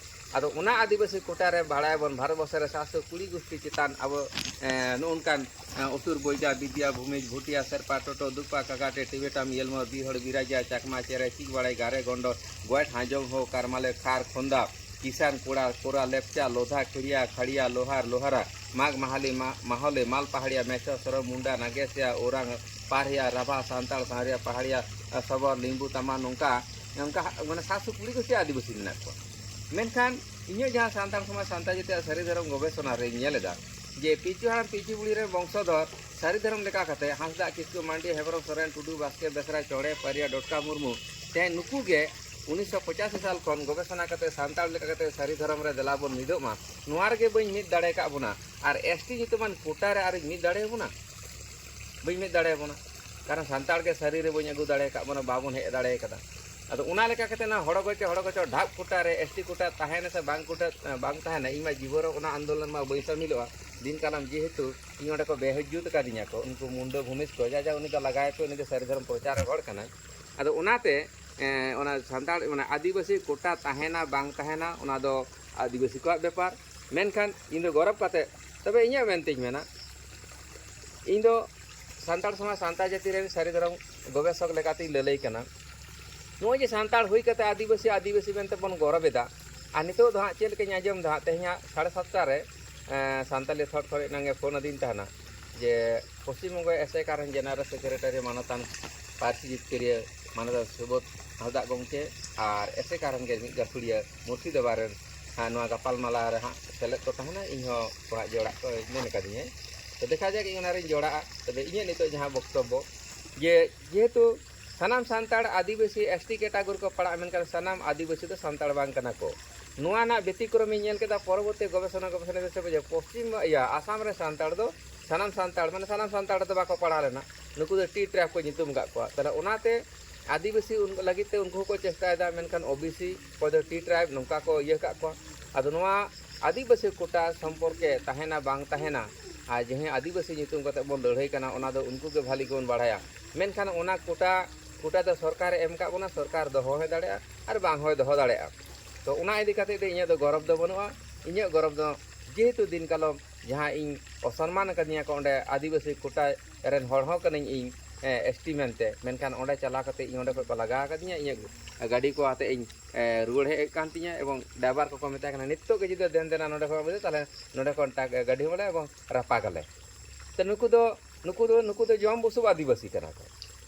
ᱟᱫᱚ ᱚᱱᱟ ᱟᱹᱫᱤᱵᱟᱹᱥᱤ ᱠᱳᱴᱟ ᱨᱮ ᱵᱟᱲᱟᱭᱟᱵᱚᱱ ᱵᱷᱟᱨᱚᱛ ᱵᱚᱨᱥᱚ ᱨᱮ ᱥᱟᱛᱥᱚ ᱠᱩᱲᱤ ᱜᱩᱥᱴᱤ ᱪᱮᱛᱟᱱ ᱟᱵᱚ, ᱮ, ᱱᱚᱜᱼᱚ ᱱᱚᱝᱠᱟᱱ, ᱮ, ᱩᱥᱩᱨ, ᱵᱚᱭᱡᱟ, ᱵᱤᱫᱤᱭᱟ, ᱵᱷᱩᱢᱤᱡᱽ, ᱵᱷᱩᱴᱤᱭᱟ, ᱥᱮᱨᱯᱟ, ᱴᱳᱴᱳ, ᱫᱩᱯᱟ, ᱠᱟᱠᱟᱴᱮ, ᱴᱤᱵᱮᱴᱟᱢ, ᱭᱮᱞᱢᱚ, ᱵᱤᱦᱚᱲ, ᱵᱤᱨᱟᱡᱟ, ᱪᱟᱠᱢᱟ, ᱪᱮᱨᱮ, ᱪᱤᱠ ᱵᱟᱲᱟᱭ, ᱜᱟᱨᱮ, ᱜᱚᱱᱰᱚ, ᱜᱚᱭᱴ, ᱦᱟᱡᱚᱝ, ᱦᱳ, ᱠᱟᱨᱢᱟᱞᱮ, ᱠᱷᱟᱨ, ᱠᱷᱚᱱᱫᱟ, ᱠᱤᱥᱟᱱ, ᱠᱚᱲᱟ, ᱠᱚᱨᱟ, ᱞᱮᱯᱪᱟ, ᱞᱳᱫᱷᱟ, ᱠᱷᱤᱲᱤᱭᱟ, ᱠᱷᱟᱲᱤᱭᱟ, ᱞᱳᱦᱟᱨ, ᱞᱳᱦᱟᱨᱟ, ᱢᱟᱜᱽ, ᱢᱟᱦᱟᱞᱤ, ᱢᱟ-, ᱢᱟᱦᱚᱞᱮ, ᱢᱟᱞ ᱯᱟᱦᱟᱲᱤᱭᱟ, ᱢᱮᱪᱚ, ᱥᱚᱨᱚ, ᱢᱩᱱᱰᱟ, ᱱᱟᱜᱮᱥᱤᱭᱟ, ᱳᱨᱟᱝ, ᱯᱟᱨᱦᱤᱭᱟ, ᱨᱟᱵᱷᱟ, ᱥᱟᱱᱛᱟᱲ, ᱥᱟᱶᱨᱤᱭᱟ, ᱯᱟᱦᱟᱲᱤᱭᱟ, ᱥᱚᱵᱚᱨ, ᱞᱤᱢᱵᱩ, ᱛᱟᱢᱟ, ᱱᱚᱝᱠᱟ, ᱱᱚᱝᱠᱟ ᱦᱟ-, ᱢᱟᱱᱮ ᱥᱟᱛᱥᱚ ᱠᱩᱲᱤ ᱜᱩᱥᱴᱤ ᱟᱹᱫᱤᱵᱟᱹᱥᱤ ᱢᱮᱱᱟᱜ ᱠᱚᱣᱟ᱾ ᱢᱮᱱᱠᱷᱟᱱ ᱤᱧᱟᱹᱜ ᱡᱟᱦᱟᱸ ᱥᱟᱱᱛᱟᱲ ᱥᱚᱢᱟᱡᱽ ᱥᱟᱱᱛᱟᱲ ᱡᱟᱹᱛᱤᱭᱟᱜ ᱥᱟᱹᱨᱤ ᱫᱷᱚᱨᱚᱢ ᱜᱚᱵᱮᱥᱚᱱᱟ ᱨᱮᱧ ᱧᱮᱞ ᱮᱫᱟ ᱡᱮ ᱯᱤᱞᱪᱩ ᱦᱟᱲᱟᱢ ᱯᱤᱞᱪᱩ ᱵᱩᱲᱦᱤ ᱨᱮᱱ ᱵᱚᱝᱥᱚᱫᱷᱚᱨ ᱥᱟᱹᱨᱤ ᱫᱷᱚᱨᱚᱢ ᱞᱮᱠᱟ ᱠᱟᱛᱮ ᱦᱟᱸᱥᱫᱟ, ᱠᱤᱥᱠᱩ, ᱢᱟᱱᱰᱤ, ᱦᱮᱢᱵᱨᱚᱢ, ᱥᱚᱨᱮᱱ, ᱴᱩᱰᱩ, ᱵᱟᱥᱠᱮ, ᱵᱮᱥᱨᱟ, ᱪᱚᱲᱮ, ᱯᱟᱨᱤᱭᱟ, ᱰᱚᱴᱠᱟ, ᱢᱩᱨᱢᱩ, ᱛᱮᱦᱮᱧ ᱱᱩᱠᱩ ᱜᱮ ᱩᱱᱤᱥᱥᱚ ᱯᱚᱸᱪᱟᱥᱤ ᱥᱟᱞ ᱠᱷᱚᱱ ᱜᱚᱵᱮᱥᱚᱱᱟ ᱠᱟᱛᱮ ᱥᱟᱱᱛᱟᱲ ᱞᱮᱠᱟ ᱠᱟᱛᱮ ᱥᱟᱹᱨᱤ ᱫᱷᱚᱨᱚᱢ ᱨᱮ ᱫᱮᱞᱟ ᱵᱚᱱ ᱢᱤᱫᱚᱜ ᱢᱟ, ᱱᱚᱣᱟ ᱨᱮᱜᱮ ᱵᱟᱹᱧ ᱢᱤᱫ ᱫᱟᱲᱮ ᱟᱠᱟᱫ ᱵᱚᱱᱟ᱾ ᱟᱨ ᱮᱥ ᱴᱤ ᱧᱩᱛᱩᱢᱟᱱ ᱠᱳᱴᱟ ᱨᱮ ᱟᱨᱤᱧ ᱢᱤᱫ ᱫᱟᱲᱮᱭᱟᱵᱚᱱᱟ? ᱵᱟᱹᱧ ᱢᱤᱫ ᱫᱟᱲᱮᱭᱟᱵᱚᱱᱟ᱾ ᱠᱟᱨᱚᱱ ᱥᱟᱱᱛᱟᱲ ᱜᱮ ᱥᱟᱹᱨᱤ ᱨᱮ ᱵᱟᱹᱧ ᱟᱹᱜᱩ ᱫᱟᱲᱮ ᱟᱠᱟᱫ ᱵᱚᱱᱟ, ᱵᱟᱵᱚᱱ ᱦᱮᱡ ᱫᱟᱲᱮ ᱟᱠᱟᱫᱟ᱾ ᱟᱫᱚ ᱚᱱᱟ ᱞᱮᱠᱟ ᱠᱟᱛᱮ ᱚᱱᱟ ᱦᱚᱲ ᱜᱚᱪᱚ, ᱦᱚᱲ ᱜᱚᱪᱚ ᱰᱷᱟᱵ ᱠᱳᱴᱟ ᱨᱮ, ᱮᱥ ᱴᱤ ᱠᱳᱴᱟ ᱛᱟᱦᱮᱱᱟ ᱥᱮ ᱵᱟᱝ ᱠᱳᱴᱟ, ᱵᱟᱝ ᱛᱟᱦᱮᱱᱟ, ᱤᱧ ᱢᱟ ᱡᱤᱵᱚᱱ ᱨᱮ ᱚᱱᱟ ᱟᱱᱫᱳᱞᱚᱱ ᱢᱟ ᱵᱟᱹᱧ ᱥᱟᱹᱢᱤᱞᱚᱜᱼᱟ᱾ ᱫᱤᱱ ᱠᱟᱞᱚᱢ ᱡᱮᱦᱮᱛᱩ ᱤᱧ ᱚᱸᱰᱮ ᱠᱚ ᱵᱮᱦᱩᱡᱡᱩᱛ ᱟᱠᱟᱫᱤᱧᱟ ᱠᱚ, ᱩᱱᱠᱩ ᱢᱩᱱᱰᱟᱹ ᱵᱷᱩᱢᱤᱡᱽ ᱠᱚ, ᱡᱟ ᱡᱟ ᱩᱱᱤ ᱫᱚ ᱞᱟᱜᱟᱭ ᱯᱮ, ᱩᱱᱤ ᱫᱚ ᱥᱟᱹᱨᱤ ᱫᱷᱚᱨᱚᱢ ᱯᱨᱚᱪᱟᱨ ᱦᱚᱲ ᱠᱟᱱᱟᱭ᱾ ᱟᱫᱚ ᱚᱱᱟᱛᱮ, ᱮᱸ, ᱚᱱᱟ ᱥᱟᱱᱛᱟᱲ, ᱢᱟᱱᱮ ᱟᱹᱫᱤᱵᱟᱹᱥᱤ ᱠᱳᱴᱟ ᱛᱟᱦᱮᱱᱟ ᱵᱟᱝ ᱛᱟᱦᱮᱱᱟ, ᱚᱱᱟ ᱫᱚ ᱟᱹᱫᱤᱵᱟᱹᱥᱤ ᱠᱚᱣᱟᱜ ᱵᱮᱯᱟᱨ᱾ ᱢᱮᱱᱠᱷᱟᱱ ᱤᱧ ᱫᱚ ᱜᱚᱨᱚᱵᱽ ᱠᱟᱛᱮ, ᱛᱚᱵᱮ ᱤᱧᱟᱹᱜ ᱢᱮᱱᱛᱮᱧ ᱢᱮᱱᱟ, ᱤᱧ ᱫᱚ ᱥᱟᱱᱛᱟᱲ ᱥᱚᱢᱟᱡᱽ, ᱥᱟᱱᱛᱟᱲ ᱡᱟᱹᱛᱤ ᱨᱮᱱ ᱥᱟᱹᱨᱤ ᱫᱷᱚᱨᱚᱢ ᱜᱚᱵᱮᱥᱚᱠ ᱞᱮᱠᱟᱛᱤᱧ ᱞᱟᱹᱞᱟᱹᱭ ᱠᱟᱱᱟ᱾ ᱱᱚᱜᱼᱚᱭ ᱡᱮ ᱥᱟᱱᱛᱟᱲ ᱦᱩᱭ ᱠᱟᱛᱮ ᱟᱹᱫᱤᱵᱟᱹᱥᱤ, ᱟᱹᱫᱤᱵᱟᱹᱥᱤ ᱢᱮᱱᱛᱮ ᱵᱚᱱ ᱜᱚᱨᱚᱵᱽ ᱮᱫᱟ, ᱟᱨ ᱱᱤᱛᱚᱜ ᱫᱚ ᱦᱟᱸᱜ ᱪᱮᱫ ᱞᱮᱠᱟᱧ ᱟᱸᱡᱚᱢ ᱫᱟ ᱦᱟᱸᱜ, ᱛᱮᱦᱮᱧ ᱦᱟᱸᱜ ᱥᱟᱲᱮ ᱥᱟᱛᱴᱟ ᱨᱮ, ᱥᱟᱱᱛᱟᱞᱤ ᱛᱷᱚᱴ ᱠᱷᱚᱱ ᱮᱱᱟᱝ ᱮ ᱯᱷᱳᱱ ᱟᱹᱫᱤᱧ ᱛᱟᱦᱮᱱᱟ ᱡᱮ ᱯᱚᱥᱪᱤᱢ ᱵᱚᱝᱜᱚ ᱮᱥ ᱟᱭ ᱠᱟᱨᱚᱱ ᱡᱮᱱᱟᱨᱟᱞ ᱥᱮᱠᱨᱮᱴᱟᱨᱤ ᱢᱟᱱᱚᱛᱟᱱ ᱯᱟᱹᱨᱥᱤ ᱡᱤᱛᱠᱟᱹᱨᱤᱭᱟᱹ ᱢᱟᱱᱚᱛᱟᱱ ᱥᱩᱵᱳᱫᱷ ᱦᱟᱸᱥᱫᱟᱜ ᱜᱚᱢᱠᱮ ᱟᱨ ᱮᱥ ᱟᱭ ᱠᱟᱨᱚᱱ ᱜᱮ ᱢᱤᱫ ᱜᱟᱹᱠᱷᱩᱲᱤᱭᱟᱹ ᱢᱩᱨᱥᱤᱫᱟᱵᱟᱫᱽ ᱨᱮᱱ ᱱᱚᱣᱟ ᱜᱟᱯᱟᱞ ᱢᱟᱞᱟ ᱨᱮ ᱦᱟᱸᱜ ᱥᱮᱞᱮᱫ ᱠᱚ ᱛᱟᱦᱮᱱᱟ᱾ ᱤᱧ ᱦᱚᱸ ᱠᱚ ᱦᱟᱸᱜ ᱡᱚᱲᱟᱜ ᱠᱚ ᱢᱮᱱ ᱠᱟᱫᱤᱧᱟᱹ᱾ ᱛᱚ ᱫᱮᱠᱷᱟ ᱡᱟᱠ ᱤᱧ ᱚᱱᱟ ᱨᱤᱧ ᱡᱚᱲᱟᱜᱼᱟ᱾ ᱛᱚᱵᱮ ᱤᱧᱟᱹᱜ ᱱᱤᱛᱚᱜ ᱡᱟᱦᱟᱸ ᱵᱚᱠᱛᱚᱵᱵᱚ ᱡᱮ ᱡᱮᱦᱮᱛᱩ ᱥᱟᱱᱟᱢ ᱥᱟᱱᱛᱟᱲ ᱟᱹᱫᱤᱵᱟᱹᱥᱤ ᱮᱥ ᱴᱤ ᱠᱮᱴᱟᱜᱚᱨᱤ ᱠᱚ ᱯᱟᱲᱟᱜᱼᱟ, ᱢᱮᱱᱠᱷᱟᱱ ᱥᱟᱱᱟᱢ ᱟᱹᱫᱤᱵᱟᱹᱥᱤ ᱫᱚ ᱥᱟᱱᱛᱟᱲ ᱵᱟᱝ ᱠᱟᱱᱟ ᱠᱚ᱾ ᱱᱚᱣᱟ ᱨᱮᱱᱟᱜ ᱵᱮᱛᱤᱠᱨᱚᱢᱤᱧ ᱧᱮᱞ ᱠᱮᱫᱟ ᱯᱚᱨᱚᱵᱚᱨᱛᱤ ᱜᱚᱵᱮᱥᱚᱱᱟ ᱜᱚᱵᱮᱥᱚᱱᱟ ᱫᱚ ᱪᱮᱫ ᱡᱮ ᱯᱚᱥᱪᱤᱢ ᱤᱭᱟᱹ ᱟᱥᱟᱢ ᱨᱮ ᱥᱟᱱᱛᱟᱲ ᱫᱚ ᱥᱟᱱᱟᱢ ᱥᱟᱱᱛᱟᱲ ᱢᱟᱱᱮ ᱥᱟᱱᱟᱢ ᱥᱟᱱᱛᱟᱲ ᱫᱚ ᱵᱟᱠᱚ ᱯᱟᱲᱟᱣ ᱞᱮᱱᱟ᱾ ᱱᱩᱠᱩ ᱫᱚ ᱴᱤ ᱴᱨᱟᱭᱤᱵᱽ ᱠᱚ ᱧᱩᱛᱩᱢ ᱟᱠᱟᱫ ᱠᱚᱣᱟ᱾ ᱛᱟᱦᱚᱞᱮ ᱚᱱᱟᱛᱮ ᱟᱹᱫᱤᱵᱟᱹᱥᱤ ᱞᱟᱹᱜᱤᱫ ᱛᱮ ᱩᱱᱠᱩ ᱦᱚᱸᱠᱚ ᱪᱮᱥᱴᱟᱭᱮᱫᱟ, ᱢᱮᱱᱠᱷᱟᱱ ᱳ ᱵᱤ ᱥᱤ ᱚᱠᱚᱭ ᱫᱚ ᱴᱤ ᱴᱨᱟᱭᱤᱵᱽ ᱱᱚᱝᱠᱟ ᱠᱚ ᱤᱭᱟᱹ ᱟᱠᱟᱫ ᱠᱚᱣᱟ᱾ ᱟᱫᱚ ᱱᱚᱣᱟ ᱟᱹᱫᱤᱵᱟᱹᱥᱤ ᱠᱳᱴᱟ ᱥᱚᱢᱯᱚᱨᱠᱮ ᱛᱟᱦᱮᱱᱟ ᱵᱟᱝ ᱛᱟᱦᱮᱱᱟ ᱟᱨ ᱡᱟᱦᱟᱸᱭ ᱟᱹᱫᱤᱵᱟᱹᱥᱤ ᱧᱩᱛᱩᱢ ᱠᱟᱛᱮ ᱵᱚᱱ ᱞᱟᱹᱲᱦᱟᱹᱭ ᱠᱟᱱᱟ ᱚᱱᱟ ᱫᱚ ᱩᱱᱠᱩ ᱜᱮ ᱵᱷᱟᱹᱞᱤ ᱜᱮᱵᱚᱱ ᱵᱟᱲᱟᱭᱟ᱾ ᱢᱮᱱᱠᱷᱟᱱ ᱚᱱᱟ ᱠᱳᱴᱟ ᱠᱳᱴᱟ ᱫᱚ ᱥᱚᱨᱠᱟᱨᱮ ᱮᱢ ᱟᱠᱟᱫ ᱵᱚᱱᱟ, ᱥᱚᱨᱠᱟᱨ ᱫᱚᱦᱚ ᱦᱚᱸᱭ ᱫᱟᱲᱮᱭᱟᱜᱼᱟ ᱟᱨ ᱵᱟᱝ ᱦᱚᱸᱭ ᱫᱚᱦᱚ ᱫᱟᱲᱮᱭᱟᱜᱼᱟ᱾ ᱛᱚ ᱚᱱᱟ ᱤᱫᱤ ᱠᱟᱛᱮ ᱫᱚ ᱤᱧᱟᱹᱜ ᱫᱚ ᱜᱚᱨᱚᱵᱽ ᱫᱚ ᱵᱟᱹᱱᱩᱜᱼᱟ᱾ ᱤᱧᱟᱹᱜ ᱜᱚᱨᱚᱵᱽ ᱫᱚ ᱡᱮᱦᱮᱛᱩ ᱫᱤᱱ ᱠᱟᱞᱚᱢ ᱡᱟᱦᱟᱸ ᱤᱧ ᱚᱥᱚᱱᱢᱟᱱ ᱟᱠᱟᱫᱤᱧᱟ ᱠᱚ ᱚᱸᱰᱮ ᱟᱹᱫᱤᱵᱟᱹᱥᱤ ᱠᱳᱴᱟ ᱨᱮᱱ ᱦᱚᱲ ᱦᱚᱸ ᱠᱟᱹᱱᱟᱹᱧ ᱤᱧ ᱮᱥ ᱴᱤ ᱢᱮᱱᱛᱮ, ᱢᱮᱱᱠᱷᱟᱱ ᱚᱸᱰᱮ ᱪᱟᱞᱟᱣ ᱠᱟᱛᱮ ᱤᱧ ᱚᱸᱰᱮ ᱠᱷᱚᱱ ᱠᱚ ᱞᱟᱜᱟ ᱟᱠᱟᱫᱤᱧᱟ᱾ ᱤᱧᱟᱹᱜ ᱜᱟᱹᱰᱤ ᱠᱚ ᱟᱛᱮ ᱤᱧ ᱨᱩᱣᱟᱹᱲ ᱦᱮᱡ ᱟᱠᱟᱱ ᱛᱤᱧᱟ ᱮᱵᱚᱝ ᱰᱟᱭᱵᱟᱨ ᱠᱚᱠᱚ ᱢᱮᱛᱟᱭ ᱠᱟᱱᱟ ᱱᱤᱛᱚᱜ ᱜᱮ ᱡᱩᱫᱤ ᱫᱮᱱ ᱫᱮᱱᱟ ᱱᱚᱸᱰᱮ ᱠᱷᱚᱱ ᱵᱟᱢ ᱤᱫᱤᱭᱟ ᱛᱟᱦᱚᱞᱮ ᱱᱚᱸᱰᱮ ᱠᱷᱚᱱ ᱜᱟᱹᱰᱤ ᱦᱚᱸ ᱵᱚᱞᱮ ᱮᱵᱚᱝ ᱨᱟᱯᱟᱜᱟᱞᱮ᱾ ᱛᱚ ᱱᱩᱠᱩ ᱫᱚ ᱱᱩᱠᱩ ᱫᱚ ᱱᱩᱠᱩ ᱫᱚ ᱡᱚᱢ ᱵᱩᱥᱩᱵ ᱟᱹᱫᱤᱵᱟᱹᱥᱤ ᱠᱟᱱᱟ ᱠᱚ᱾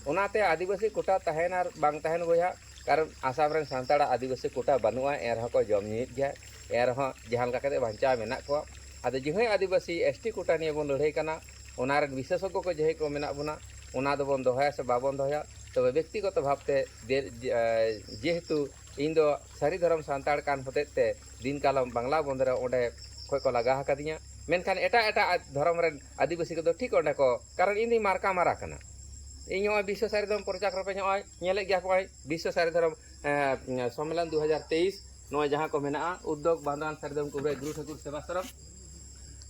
ᱚᱱᱟᱛᱮ ᱟᱹᱫᱤᱵᱟᱹᱥᱤ ᱠᱳᱴᱟ ᱛᱟᱦᱮᱱ ᱟᱨ ᱵᱟᱝ ᱛᱟᱦᱮᱱ ᱵᱚᱭᱦᱟ, ᱠᱟᱨᱚᱱ ᱟᱥᱟᱢ ᱨᱮᱱ ᱥᱟᱱᱛᱟᱲᱟᱜ ᱟᱹᱫᱤᱵᱟᱹᱥᱤ ᱠᱳᱴᱟ ᱵᱟᱹᱱᱩᱜᱼᱟ, ᱮᱱ ᱨᱮᱦᱚᱸ ᱠᱚ ᱡᱚᱢ ᱧᱩᱭᱮᱫ ᱜᱮᱭᱟ, ᱮᱱ ᱨᱮᱦᱚᱸ ᱡᱟᱦᱟᱸ ᱞᱮᱠᱟ ᱠᱟᱛᱮ ᱵᱟᱧᱪᱟᱣ ᱢᱮᱱᱟᱜ ᱠᱚᱣᱟ᱾ ᱟᱫᱚ ᱡᱟᱦᱟᱸᱭ ᱟᱹᱫᱤᱵᱟᱹᱥᱤ ᱮᱥ ᱴᱤ ᱠᱳᱴᱟ ᱱᱤᱭᱮ ᱵᱚᱱ ᱞᱟᱹᱲᱦᱟᱹᱭ ᱠᱟᱱᱟ, ᱚᱱᱟ ᱨᱮᱱ ᱵᱤᱥᱮᱥᱚᱜᱽᱜᱚ ᱠᱚ ᱡᱟᱦᱟᱸᱭ ᱠᱚ ᱢᱮᱱᱟᱜ ᱵᱚᱱᱟ, ᱚᱱᱟ ᱫᱚᱵᱚᱱ ᱫᱚᱦᱚᱭᱟ ᱥᱮ ᱵᱟᱵᱚᱱ ᱫᱚᱦᱚᱭᱟ? ᱛᱚᱵᱮ ᱵᱮᱠᱛᱤᱜᱚᱛᱚ ᱵᱷᱟᱵᱽᱛᱮ ᱫᱮ-, ᱡᱮ-, ᱡᱮᱦᱮᱛᱩ ᱤᱧ ᱫᱚ ᱥᱟᱹᱨᱤ ᱫᱷᱚᱨᱚᱢ ᱥᱟᱱᱛᱟᱲ ᱠᱟᱱ ᱦᱚᱛᱮᱡ ᱛᱮ ᱫᱤᱱ ᱠᱟᱞᱚᱢ ᱵᱟᱝᱞᱟ ᱵᱚᱱᱫᱷ ᱨᱮ ᱚᱸᱰᱮ ᱠᱷᱚᱱ ᱠᱚ ᱞᱟᱜᱟ ᱟᱠᱟᱫᱤᱧᱟ᱾ ᱢᱮᱱᱠᱷᱟᱱ ᱮᱴᱟᱜ ᱮᱴᱟᱜ ᱫᱷᱚᱨᱚᱢ ᱨᱮᱱ ᱟᱹᱫᱤᱵᱟᱹᱥᱤ ᱠᱚᱫᱚ ᱴᱷᱤᱠ ᱚᱸᱰᱮ ᱠᱚ, ᱠᱟᱨᱚᱱ ᱤᱧ ᱫᱚᱧ ᱢᱟᱨᱠᱟ ᱢᱟᱨᱟ ᱠᱟᱱᱟ᱾ ᱤᱧ ᱱᱚᱜᱼᱚᱭ ᱵᱤᱥᱥᱚ ᱥᱟᱹᱨᱤ ᱫᱷᱚᱨᱚᱢ ᱯᱨᱚᱪᱟᱨ ᱨᱩᱯᱮ ᱱᱚᱜᱼᱚᱭ ᱧᱮᱞᱮᱫ ᱜᱮᱭᱟ ᱠᱚ ᱱᱚᱜᱼᱚᱭ ᱵᱤᱥᱥᱚ ᱥᱟᱹᱨᱤ ᱫᱷᱚᱨᱚᱢ, ᱮᱸ, ᱥᱚᱢᱢᱮᱞᱚᱱ ᱫᱩ ᱦᱟᱡᱟᱨ ᱛᱮᱭᱤᱥ, ᱱᱚᱜᱼᱚᱭ ᱡᱟᱦᱟᱸ ᱠᱚ ᱢᱮᱱᱟᱜᱼᱟ, ᱩᱫᱽᱫᱳᱜᱽ ᱵᱟᱸᱫᱷᱣᱟᱱ ᱥᱟᱹᱨᱤ ᱫᱷᱚᱨᱚᱢ ᱠᱚᱵᱨᱮ ᱜᱩᱨᱩ ᱴᱷᱟᱹᱠᱩᱨ ᱥᱮᱵᱟᱥᱨᱚᱢ,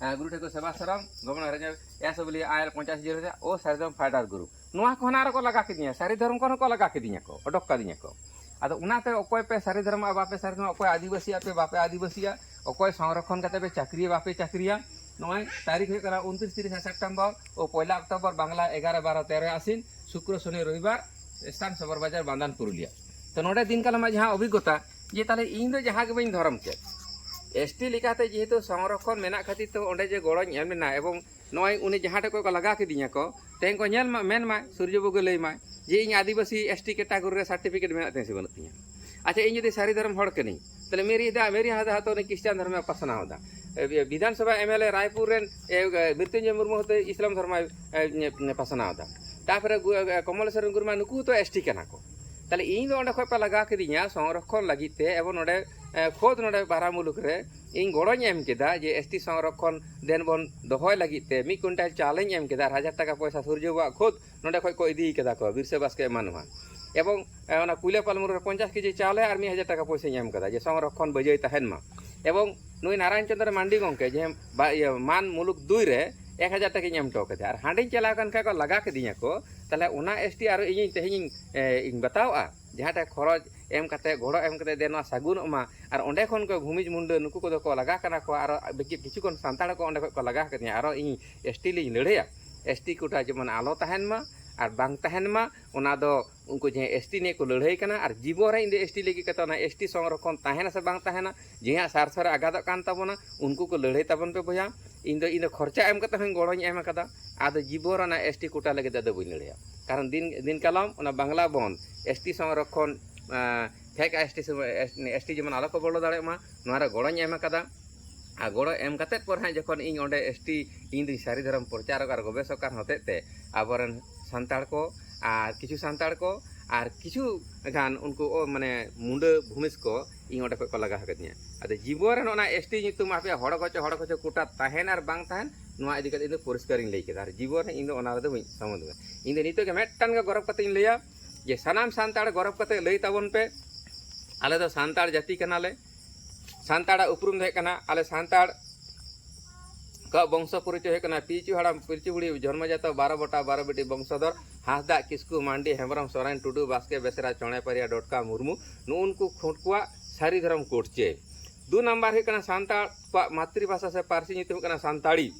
ᱮᱸ, Guru Thakur Sevashram, governor ranger, S W I L ᱯᱚᱧᱪᱟᱥ ᱡᱤᱨᱳ ᱨᱮ, ᱳ ᱥᱟᱹᱨᱤ ᱫᱷᱚᱨᱚᱢ ᱯᱷᱟᱭᱴᱟᱨ ᱜᱩᱨᱩ᱾ ᱱᱚᱣᱟ ᱠᱚ ᱦᱚᱸ ᱟᱨᱚ ᱠᱚ ᱞᱟᱜᱟ ᱠᱤᱫᱤᱧᱟ, ᱥᱟᱹᱨᱤ ᱫᱷᱚᱨᱚᱢ ᱠᱷᱚᱱ ᱦᱚᱸᱠᱚ ᱞᱟᱜᱟ ᱠᱤᱫᱤᱧᱟ ᱠᱚ, ᱚᱰᱚᱠ ᱠᱟᱫᱤᱧᱟ ᱠᱚ᱾ ᱟᱫᱚ ᱚᱱᱟᱛᱮ ᱚᱠᱚᱭ ᱯᱮ ᱥᱟᱹᱨᱤ ᱫᱷᱚᱨᱚᱢ ᱟᱨ ᱵᱟᱯᱮ ᱥᱟᱹᱨᱤ ᱫᱷᱚᱨᱚᱢ, ᱚᱠᱚᱭ ᱟᱹᱫᱤᱵᱟᱹᱥᱤ ᱟᱯᱮ ᱵᱟᱯᱮ ᱟᱹᱫᱤᱵᱟᱹᱥᱤᱭᱟ, ᱚᱠᱚᱭ ᱥᱚᱝᱨᱚᱠᱷᱚᱱ ᱠᱟᱛᱮ ᱯᱮ ᱪᱟᱹᱠᱨᱤᱭᱟ ᱵᱟᱯᱮ ᱪᱟᱹᱠᱨᱤᱭᱟ, ᱱᱚᱜᱼᱚᱭ ᱛᱟᱹᱨᱤᱠᱷ ᱦᱩᱭᱩᱜ ᱠᱟᱱᱟ ᱩᱱᱛᱨᱤᱥ ᱛᱤᱨᱤᱥᱟ ᱥᱮᱯᱴᱮᱢᱵᱚᱨ ᱳ ᱯᱚᱭᱞᱟ ᱚᱠᱴᱳᱵᱚᱨ, ᱵᱟᱝᱞᱟ ᱮᱜᱟᱨᱚ ᱵᱟᱨᱚ ᱛᱮᱨᱚ ᱟᱥᱤᱱ, ᱥᱩᱠᱨᱚ ᱥᱚᱱᱤ ᱨᱚᱵᱤᱵᱟᱨ, ᱥᱛᱷᱟᱱ ᱥᱚᱵᱚᱨ ᱵᱟᱡᱟᱨ, ᱵᱟᱱᱫᱟᱱ, ᱯᱩᱨᱩᱞᱤᱭᱟ᱾ ᱛᱚ ᱱᱚᱰᱮ ᱫᱤᱱ ᱠᱟᱞᱚᱢᱟᱜ ᱡᱟᱦᱟᱸ ᱚᱵᱷᱤᱜᱽᱜᱚᱛᱟ, ᱡᱮ ᱛᱟᱦᱞᱮ ᱤᱧ ᱫᱚ ᱡᱟᱦᱟᱸ ᱜᱮ ᱵᱟᱹᱧ ᱫᱷᱚᱨᱚᱢ ᱠᱮᱫ, ᱮᱥ ᱴᱤ ᱞᱮᱠᱟᱛᱮ ᱡᱮᱦᱮᱛᱩ ᱥᱚᱝᱨᱚᱠᱷᱚᱱ ᱢᱮᱱᱟᱜ ᱠᱷᱟᱹᱛᱤᱨ ᱛᱮ ᱚᱸᱰᱮ ᱡᱮ ᱜᱚᱲᱚᱧ ᱮᱢ ᱞᱮᱱᱟ, ᱮᱵᱚᱝ ᱱᱚᱜᱼᱚᱭ ᱩᱱᱤ ᱡᱟᱦᱟᱸ ᱴᱷᱮᱱ ᱠᱷᱚᱱ ᱠᱚ ᱞᱟᱜᱟ ᱠᱤᱫᱤᱧᱟ ᱠᱚ, ᱛᱮᱦᱮᱧ ᱠᱚ ᱧᱮᱞ ᱢᱟ, ᱢᱮᱱ ᱢᱟᱭ, ᱥᱩᱨᱡᱚ ᱵᱟᱹᱵᱩ ᱜᱮ ᱞᱟᱹᱭ ᱢᱟᱭ ᱡᱮ ᱤᱧ ᱟᱹᱫᱤᱵᱟᱹᱥᱤ ᱮᱥ ᱴᱤ ᱠᱮᱴᱟᱜᱚᱨᱤ ᱨᱮ ᱥᱟᱨᱴᱤᱯᱷᱤᱠᱮᱴ ᱢᱮᱱᱟᱜ ᱛᱤᱧᱟ ᱥᱮ ᱵᱟᱹᱱᱩᱜ ᱛᱤᱧᱟ? ᱟᱪᱪᱷᱟ, ᱤᱧ ᱡᱩᱫᱤ ᱥᱟᱹᱨᱤ ᱫᱷᱚᱨᱚᱢ ᱦᱚᱲ ᱠᱟᱹᱱᱟᱹᱧ, ᱛᱟᱦᱞᱮ ᱢᱮᱨᱤ ᱫᱟ, ᱢᱮᱨᱤ ᱦᱟᱸᱥᱫᱟ ᱦᱚᱸᱛᱚ ᱩᱱᱤ ᱠᱷᱨᱤᱥᱴᱟᱱ ᱫᱷᱚᱨᱢᱮ ᱯᱟᱥᱱᱟᱣ ᱮᱫᱟ᱾ ᱮ, ᱵᱤᱫᱷᱟᱱ ᱥᱚᱵᱷᱟ ᱮᱢ ᱮᱞ ᱮ ᱨᱟᱭᱯᱩᱨ ᱨᱮᱱ, ᱮ, ᱢᱨᱤᱛᱭᱩᱧᱡᱚᱭ ᱢᱩᱨᱢᱩ ᱦᱚᱸᱛᱚ ᱤᱥᱞᱟᱢ ᱫᱷᱚᱨᱢᱚᱭ, ᱮ, ᱯᱟᱥᱱᱟᱣ ᱮᱫᱟ᱾ ᱛᱟᱯᱚᱨᱮ ᱜᱩ-, ᱮ, ᱠᱚᱢᱚᱞᱮᱥᱚᱨ ᱜᱩᱨᱢᱟ, ᱱᱩᱠᱩ ᱦᱚᱸᱛᱚ ᱮᱥ ᱴᱤ ᱠᱟᱱᱟ ᱠᱚ᱾ ᱛᱟᱦᱞᱮ ᱤᱧ ᱫᱚ ᱚᱸᱰᱮ ᱠᱷᱚᱱ ᱯᱮ ᱞᱟᱜᱟ ᱠᱤᱫᱤᱧᱟ ᱥᱚᱝᱨᱚᱠᱷᱚᱱ ᱞᱟᱹᱜᱤᱫ ᱛᱮ, ᱮᱵᱚᱝ ᱱᱚᱰᱮ, ᱮ, ᱠᱷᱳᱫᱽ ᱱᱚᱰᱮ ᱵᱟᱨᱟ ᱢᱩᱞᱩᱠ ᱨᱮ ᱤᱧ ᱜᱚᱲᱚᱧ ᱮᱢ ᱠᱮᱫᱟ ᱡᱮ ᱮᱥ ᱴᱤ ᱥᱚᱝᱨᱚᱠᱷᱚᱱ ᱫᱮᱱ ᱵᱚᱱ ᱫᱚᱦᱚᱭ ᱞᱟᱹᱜᱤᱫ ᱛᱮ ᱢᱤᱫ ᱠᱩᱭᱤᱱᱴᱟᱞ ᱪᱟᱣᱞᱮᱧ ᱮᱢ ᱠᱮᱫᱟ ᱟᱨ ᱦᱟᱡᱟᱨ ᱴᱟᱠᱟ ᱯᱚᱭᱥᱟ ᱥᱩᱨᱡᱚ ᱵᱟᱵᱩᱣᱟᱜ ᱠᱷᱳᱫᱽ ᱱᱚᱰᱮ ᱠᱷᱚᱱ ᱠᱚ ᱤᱫᱤ ᱠᱟᱫᱟ ᱠᱚ ᱵᱤᱨᱥᱟᱹ ᱵᱟᱥᱠᱮ ᱮᱢᱟᱱ ᱮᱢᱟᱱ᱾ ᱮᱵᱚᱝ, ᱮ, ᱚᱱᱟ ᱠᱩᱭᱞᱟᱹᱯᱟᱞ ᱢᱩᱨᱢᱩ ᱨᱮ ᱯᱚᱧᱪᱟᱥ ᱠᱮᱡᱤ ᱪᱟᱣᱞᱮ ᱟᱨ ᱢᱤᱫ ᱦᱟᱡᱟᱨ ᱴᱟᱠᱟ ᱯᱚᱭᱥᱟᱧ ᱮᱢ ᱠᱟᱫᱟ ᱡᱮ ᱥᱚᱝᱨᱚᱠᱷᱚᱱ ᱵᱟᱹᱡᱟᱹᱭ ᱛᱟᱦᱮᱱ ᱢᱟ᱾ ᱮᱵᱚᱝ ᱱᱩᱭ ᱱᱟᱨᱟᱭᱚᱱ ᱪᱚᱸᱫᱽᱨᱚ ᱢᱟᱱᱰᱤ ᱜᱚᱢᱠᱮ ᱡᱮ ᱵᱟ-, ᱤᱭᱟᱹ, ᱢᱟᱱ ᱢᱩᱞᱩᱠ ᱫᱩᱭ ᱨᱮ ᱮᱠ ᱦᱟᱡᱟᱨ ᱴᱟᱠᱟᱧ ᱮᱢ ᱦᱚᱴᱚ ᱠᱟᱫᱮᱭᱟ ᱟᱨ ᱦᱟᱸᱰᱮᱧ ᱪᱟᱞᱟᱣ ᱠᱟᱱ ᱠᱷᱟᱱ ᱠᱚ ᱞᱟᱜᱟ ᱠᱤᱫᱤᱧᱟ ᱠᱚ᱾ ᱛᱟᱦᱞᱮ ᱚᱱᱟ ᱮᱥ ᱴᱤ ᱟᱨᱚ ᱤᱧᱤᱧ ᱛᱮᱦᱮᱧᱤᱧ, ᱮ, ᱤᱧ ᱵᱟᱛᱟᱣᱼᱟ? ᱡᱟᱦᱟᱸᱴᱟᱜ ᱠᱷᱚᱨᱚᱪ ᱮᱢ ᱠᱟᱛᱮ, ᱜᱚᱲᱚ ᱮᱢ ᱠᱟᱛᱮ ᱫᱮ ᱱᱚᱣᱟ ᱥᱟᱹᱜᱩᱱᱚᱜ ᱢᱟ, ᱟᱨ ᱚᱸᱰᱮ ᱠᱷᱚᱱ ᱠᱚ ᱵᱷᱩᱢᱤᱡᱽ ᱢᱩᱱᱰᱟᱹ ᱱᱩᱠᱩ ᱠᱚᱫᱚ ᱠᱚ ᱞᱟᱜᱟ ᱠᱟᱱᱟ ᱠᱚ, ᱟᱨᱚ ᱠᱤᱪᱷᱩ ᱠᱷᱚᱱ ᱥᱟᱱᱛᱟᱲ ᱠᱚ ᱚᱸᱰᱮ ᱠᱷᱚᱱ ᱠᱚ ᱞᱟᱜᱟ ᱠᱟᱫᱤᱧᱟ, ᱟᱨᱚ ᱤᱧ ᱮᱥ ᱴᱤ ᱞᱤᱧ ᱞᱟᱹᱲᱦᱟᱹᱭᱟ᱾ ᱮᱥ ᱴᱤ ᱠᱳᱴᱟ ᱡᱮᱢᱚᱱ ᱟᱞᱚ ᱛᱟᱦᱮᱱ ᱢᱟ ᱟᱨ ᱵᱟᱝ ᱛᱟᱦᱮᱱ ᱢᱟ, ᱚᱱᱟ ᱫᱚ ᱩᱱᱠᱩ ᱡᱟᱦᱟᱸᱭ ᱮᱥ ᱴᱤ ᱱᱤᱭᱮ ᱠᱚ ᱞᱟᱹᱲᱦᱟᱹᱭ ᱠᱟᱱᱟ, ᱟᱨ ᱡᱤᱵᱚᱱ ᱨᱮ ᱤᱧ ᱫᱚ ᱮᱥ ᱴᱤ ᱞᱟᱹᱜᱤᱫ ᱠᱟᱛᱮ ᱚᱱᱟ ᱮᱥ ᱴᱤ ᱥᱚᱝᱨᱚᱠᱷᱚᱱ ᱛᱟᱦᱮᱱᱟ ᱥᱮ ᱵᱟᱝ ᱛᱟᱦᱮᱱᱟ, ᱡᱟᱦᱟᱸᱭᱟᱜ ᱥᱟᱨᱛᱷᱚ ᱨᱮ ᱟᱜᱷᱟᱛᱚᱜ ᱠᱟᱱ ᱛᱟᱵᱚᱱᱟ, ᱩᱱᱠᱩ ᱠᱚ ᱞᱟᱹᱲᱦᱟᱹᱭ ᱛᱟᱵᱚᱱ ᱯᱮ ᱵᱚᱭᱦᱟ᱾ ᱤᱧ ᱫᱚ, ᱤᱧ ᱫᱚ ᱠᱷᱚᱨᱪᱟ ᱮᱢ ᱠᱟᱛᱮ ᱦᱚᱸᱧ ᱜᱚᱲᱚᱧ ᱮᱢ ᱟᱠᱟᱫᱟ, ᱟᱫᱚ ᱡᱤᱵᱚᱱ ᱨᱮᱱᱟᱜ ᱮᱥ ᱴᱤ ᱠᱳᱴᱟ ᱞᱟᱹᱜᱤᱫ ᱫᱚ ᱵᱟᱹᱧ ᱞᱟᱹᱲᱦᱟᱹᱭᱟ᱾ ᱠᱟᱨᱚᱱ ᱫᱤᱱ, ᱫᱤᱱ ᱠᱟᱞᱚᱢ ᱚᱱᱟ ᱵᱟᱝᱞᱟ ᱵᱚᱱᱫᱷ, ᱮᱥ ᱴᱤ ᱥᱚᱝᱨᱚᱠᱷᱚᱱ, ᱟᱸ, ᱯᱷᱮᱠ ᱮᱥ ᱴᱤ ᱥᱚᱢᱚᱭ, ᱮᱥ-, ᱮᱥ ᱴᱤ ᱡᱮᱢᱚᱱ ᱟᱞᱚ ᱠᱚ ᱵᱚᱞᱚ ᱫᱟᱲᱮᱭᱟᱜ ᱢᱟ, ᱱᱚᱣᱟ ᱨᱮ ᱜᱚᱲᱚᱧ ᱮᱢ ᱟᱠᱟᱫᱟ᱾ ᱟᱨ ᱜᱚᱲᱚ ᱮᱢ ᱠᱟᱛᱮᱫ ᱯᱚᱨ ᱦᱟᱸᱜ ᱡᱚᱠᱷᱚᱱ ᱤᱧ ᱚᱸᱰᱮ ᱮᱥ ᱴᱤ, ᱤᱧ ᱫᱩᱧ ᱥᱟᱹᱨᱤ ᱫᱷᱚᱨᱚᱢ ᱯᱨᱚᱪᱟᱨᱚᱠ ᱟᱨ ᱜᱚᱵᱮᱥᱚᱠ ᱠᱟᱱ ᱦᱚᱛᱮᱡ ᱛᱮ ᱟᱵᱚᱨᱮᱱ ᱥᱟᱱᱛᱟᱲ ᱠᱚ ᱟᱨ ᱠᱤᱪᱷᱩ ᱥᱟᱱᱛᱟᱲ ᱠᱚ ᱟᱨ ᱠᱤᱪᱷᱩ ᱜᱟᱱ ᱩᱱᱠᱩ ᱚ-, ᱢᱟᱱᱮ ᱢᱩᱸᱰᱟᱹ ᱵᱷᱩᱢᱤᱡᱽ ᱠᱚ ᱤᱧ ᱚᱸᱰᱮ ᱠᱷᱚᱱ ᱠᱚ ᱞᱟᱜᱟ ᱟᱠᱟᱫᱤᱧᱟ᱾ ᱟᱫᱚ ᱡᱤᱵᱚᱱ ᱨᱮ ᱱᱚᱜᱼᱚ ᱱᱟ ᱮᱥ ᱴᱤ ᱧᱩᱛᱩᱢ ᱟᱯᱮᱭᱟᱜ ᱦᱚᱲ ᱜᱚᱪᱚ, ᱦᱚᱲ ᱜᱚᱪᱚ ᱠᱳᱴᱟ ᱛᱟᱦᱮᱱ ᱟᱨ ᱵᱟᱝ ᱛᱟᱦᱮᱱ, ᱱᱚᱣᱟ ᱤᱫᱤ ᱠᱟᱛᱮ ᱤᱧ ᱫᱚ ᱯᱚᱨᱤᱥᱠᱟᱨᱤᱧ ᱞᱟᱹᱭ ᱠᱮᱫᱟ᱾ ᱟᱨ ᱡᱤᱵᱚᱱ ᱨᱮ ᱤᱧ ᱫᱚ ᱚᱱᱟ ᱨᱮᱫᱚ ᱵᱟᱹᱧ ᱥᱚᱢᱚᱛ ᱜᱮᱭᱟ᱾ ᱤᱧ ᱫᱚ ᱱᱤᱛᱚᱜ ᱜᱮ ᱢᱤᱫᱴᱟᱝ ᱜᱮ ᱜᱚᱨᱚᱵᱽ ᱠᱟᱛᱮ ᱤᱧ ᱞᱟᱹᱭᱟ ᱡᱮ ᱥᱟᱱᱟᱢ ᱥᱟᱱᱛᱟᱲ ᱜᱚᱨᱚᱵᱽ ᱠᱟᱛᱮ ᱞᱟᱹᱭ ᱛᱟᱵᱚᱱ ᱯᱮ, ᱟᱞᱮ ᱫᱚ ᱥᱟᱱᱛᱟᱲ ᱡᱟᱹᱛᱤ ᱠᱟᱱᱟᱞᱮ᱾ ᱥᱟᱱᱛᱟᱲᱟᱜ ᱩᱯᱨᱩᱢ ᱫᱚ ᱦᱩᱭᱩᱜ ᱠᱟᱱᱟ, ᱟᱞᱮ ᱥᱟᱱᱛᱟᱲ ᱠᱚᱣᱟᱜ ᱵᱚᱝᱥᱚ ᱯᱚᱨᱤᱪᱚᱭ ᱦᱩᱭᱩᱜ ᱠᱟᱱᱟ ᱯᱤᱞᱪᱩ ᱦᱟᱲᱟᱢ ᱯᱤᱞᱪᱩ ᱵᱩᱲᱦᱤ ᱡᱚᱱᱢᱚᱡᱟᱛᱚ ᱵᱟᱨᱚ ᱵᱚᱴᱟ ᱵᱟᱨᱚ ᱵᱤᱴᱤ ᱵᱚᱝᱥᱚᱫᱷᱚᱨ ᱦᱟᱸᱥᱫᱟᱜ, ᱠᱤᱥᱠᱩ, ᱢᱟᱱᱰᱤ, ᱦᱮᱢᱵᱨᱚᱢ, ᱥᱚᱨᱮᱱ, ᱴᱩᱰᱩ, ᱵᱟᱥᱠᱮ, ᱵᱮᱥᱨᱟ, ᱪᱚᱬᱮ, ᱯᱟᱨᱤᱭᱟ, ᱰᱚᱴᱠᱟ, ᱢᱩᱨᱢᱩ, ᱱᱩᱜᱼᱩ ᱱᱩᱠᱩ ᱠᱷᱩᱸᱴ ᱠᱚᱣᱟᱜ ᱥᱟᱹᱨᱤ ᱫᱷᱚᱨᱚᱢ ᱠᱳᱰ ᱪᱮ᱾ ᱫᱩ ᱱᱟᱢᱵᱟᱨ ᱦᱩᱭᱩᱜ ᱠᱟᱱᱟ ᱥᱟᱱᱛᱟᱲ ᱠᱚᱣᱟᱜ ᱢᱟᱛᱨᱤ ᱵᱷᱟᱥᱟ ᱥᱮ ᱯᱟᱹᱨᱥᱤ ᱧᱩᱛᱩᱢ ᱦᱩᱭᱩᱜ ᱠᱟᱱᱟ ᱥᱟᱱᱛᱟᱲᱤ᱾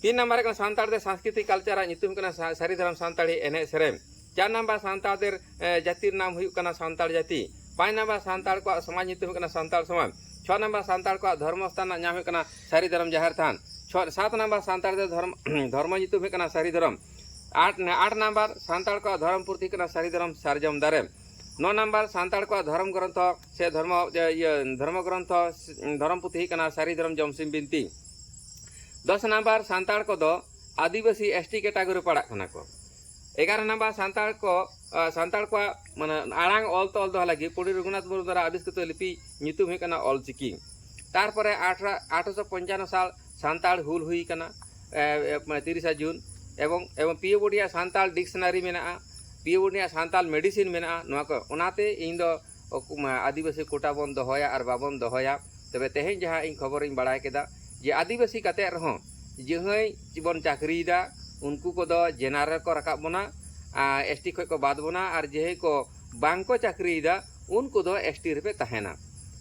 ᱛᱤᱱ ᱱᱟᱢᱵᱟᱨ ᱦᱩᱭᱩᱜ ᱠᱟᱱᱟ ᱥᱟᱱᱛᱟᱲ ᱫᱮᱨ ᱥᱟᱝᱥᱠᱨᱤᱛᱤᱠ ᱠᱟᱞᱪᱟᱨ ᱟᱜ ᱧᱩᱛᱩᱢ ᱦᱩᱭᱩᱜ ᱠᱟᱱᱟ ᱥᱟ-, ᱥᱟᱹᱨᱤ ᱫᱷᱚᱨᱚᱢ ᱥᱟᱱᱛᱟᱲᱤ ᱮᱱᱮᱡ ᱥᱮᱨᱮᱧ᱾ ᱪᱟᱨ ᱱᱟᱢᱵᱟᱨ ᱥᱟᱱᱛᱟᱲ ᱫᱮᱨ, ᱮ, ᱡᱟᱹᱛᱤ ᱨᱮᱱᱟᱜ ᱦᱩᱭᱩᱜ ᱠᱟᱱᱟ ᱥᱟᱱᱛᱟᱲ ᱡᱟᱹᱛᱤ᱾ ᱯᱟᱸᱪ ᱱᱟᱢᱵᱟᱨ ᱥᱟᱱᱛᱟᱲ ᱠᱚᱣᱟᱜ ᱥᱚᱢᱟᱡᱽ ᱧᱩᱛᱩᱢ ᱦᱩᱭᱩᱜ ᱠᱟᱱᱟ ᱥᱟᱱᱛᱟᱲ ᱥᱚᱢᱟᱡᱽ᱾ ᱪᱷᱚ ᱱᱟᱢᱵᱟᱨ ᱥᱟᱱᱛᱟᱲ ᱠᱚᱣᱟᱜ ᱫᱷᱚᱨᱢᱚ ᱥᱛᱷᱟᱱ ᱨᱮᱱᱟᱜ ᱧᱟᱢ ᱦᱩᱭᱩᱜ ᱠᱟᱱᱟ ᱥᱟᱹᱨᱤ ᱫᱷᱚᱨᱚᱢ ᱡᱟᱦᱮᱨ ᱛᱷᱟᱱ᱾ ᱪᱷᱚ, ᱥᱟᱛ ᱱᱟᱢᱵᱟᱨ ᱥᱟᱱᱛᱟᱲ ᱫᱚ ᱫᱷᱚᱨᱢ, ᱫᱷᱚᱨᱢᱚ ᱧᱩᱛᱩᱢ ᱦᱩᱭᱩᱜ ᱠᱟᱱᱟ ᱥᱟᱹᱨᱤ ᱫᱷᱚᱨᱚᱢ᱾ ᱟᱴ, ᱟᱴ ᱱᱟᱢᱵᱟᱨ ᱥᱟᱱᱛᱟᱲ ᱠᱚᱣᱟᱜ ᱫᱷᱚᱨᱚᱢ ᱯᱩᱛᱷᱤ ᱦᱩᱭᱩᱜ ᱠᱟᱱᱟ ᱥᱟᱹᱨᱤ ᱫᱷᱚᱨᱚᱢ ᱥᱟᱨᱡᱚᱢ ᱫᱟᱨᱮ᱾ ᱱᱚ ᱱᱟᱢᱵᱟᱨ ᱥᱟᱱᱛᱟᱲ ᱠᱚᱣᱟᱜ ᱫᱷᱚᱨᱚᱢ ᱜᱨᱚᱱᱛᱷᱚ ᱥᱮ ᱫᱷᱚᱨᱢᱚ, ᱤᱭᱟᱹ, ᱫᱷᱚᱨᱢᱚ ᱜᱨᱚᱱᱛᱷᱚ, ᱫᱷᱚᱨᱚᱢ ᱯᱩᱛᱷᱤ ᱦᱩᱭᱩᱜ ᱠᱟᱱᱟ ᱥᱟᱹᱨᱤ ᱫᱷᱚᱨᱚᱢ ᱡᱚᱢᱥᱤᱢ ᱵᱤᱱᱛᱤ᱾ ᱫᱚᱥ ᱱᱟᱢᱵᱟᱨ ᱥᱟᱱᱛᱟᱲ ᱠᱚᱫᱚ ᱟᱹᱫᱤᱵᱟᱹᱥᱤ, ᱮᱥ ᱴᱤ category ᱯᱟᱲᱟᱜ ᱠᱟᱱᱟ ᱠᱚ᱾ ᱮᱜᱟᱨᱚ ᱱᱟᱢᱵᱟᱨ ᱥᱟᱱᱛᱟᱲ ᱠᱚ, ᱟ, ᱥᱟᱱᱛᱟᱲ ᱠᱚᱣᱟᱜ, ᱢᱟᱱᱮ, ᱟᱲᱟᱝ ᱚᱞ ᱛᱚᱞ ᱫᱚᱦᱚ ᱞᱟᱹᱜᱤᱫ ᱯᱚᱸᱰᱤᱛ ᱨᱚᱜᱷᱩᱱᱟᱛᱷ ᱢᱩᱨᱢᱩ ᱫᱟᱨᱟ ᱟᱵᱤᱥᱠᱨᱤᱛᱚ ᱞᱤᱯᱤ ᱧᱩᱛᱩᱢ ᱦᱩᱭᱩᱜ ᱠᱟᱱᱟ ᱚᱞ ᱪᱤᱠᱤ᱾ ᱛᱟᱨᱯᱚᱨᱮ ᱟᱴᱷᱨᱚ, ᱟᱴᱷᱨᱚᱥᱚ ᱯᱚᱧᱪᱟᱱᱱᱚ ᱥᱟᱞ ᱥᱟᱱᱛᱟᱲ ᱦᱩᱞ ᱦᱩᱭ ᱠᱟᱱᱟ, ᱮ, ᱮ, ᱢᱟᱱᱮ, ᱛᱤᱨᱤᱥᱟ ᱡᱩᱱ, ᱮᱵᱚᱝ, ᱮᱵᱚᱝ ᱯᱤ ᱳ ᱵᱳᱰᱤᱭᱟ ᱥᱟᱱᱛᱟᱲ dictionary ᱢᱮᱱᱟᱜᱼᱟ, ᱯᱤ ᱳ ᱵᱳᱰᱤᱭᱟ ᱥᱟᱱᱛᱟᱲ medicine ᱢᱮᱱᱟᱜᱼᱟ᱾ ᱱᱚᱣᱟ ᱠᱚ, ᱚᱱᱟᱛᱮ ᱤᱧ ᱫᱚ ᱚᱠ-, ᱢᱟ, ᱟᱹᱫᱤᱵᱟᱹᱥᱤ quota ᱵᱚᱱ ᱫᱚᱦᱚᱭᱟ ᱟᱨ ᱵᱟᱵᱚᱱ ᱫᱚᱦᱚᱭᱟ᱾ ᱛᱚᱵᱮ ᱛᱮᱦᱮᱧ ᱡᱟᱦᱟᱸ ᱤᱧ ᱠᱷᱚᱵᱚᱨᱤᱧ ᱵᱟᱲᱟᱭ ᱠᱮᱫᱟ ᱡᱮ ᱟᱹᱫᱤᱵᱟᱹᱥᱤ ᱠᱟᱛᱮ ᱨᱮᱦᱚᱸ ᱡᱟᱦᱟᱸᱭ ᱵᱚᱱ ᱪᱟᱹᱠᱨᱤᱭᱮᱫᱟ, ᱩᱱᱠᱩ ᱠᱚᱫᱚ general ᱨᱮᱠᱚ ᱨᱟᱠᱟᱵ ᱵᱚᱱᱟ, ᱟᱨ ᱮᱥ ᱴᱤ ᱠᱷᱚᱱ ᱠᱚ ᱵᱟᱫ ᱵᱚᱱᱟ, ᱟᱨ ᱡᱟᱦᱟᱸᱭ ᱠᱚ ᱵᱟᱝ ᱠᱚ ᱪᱟᱹᱠᱨᱤᱭᱮᱫᱟ, ᱩᱱᱠᱩ ᱫᱚ ᱮᱥ ᱴᱤ ᱨᱮᱯᱮ ᱛᱟᱦᱮᱱᱟ᱾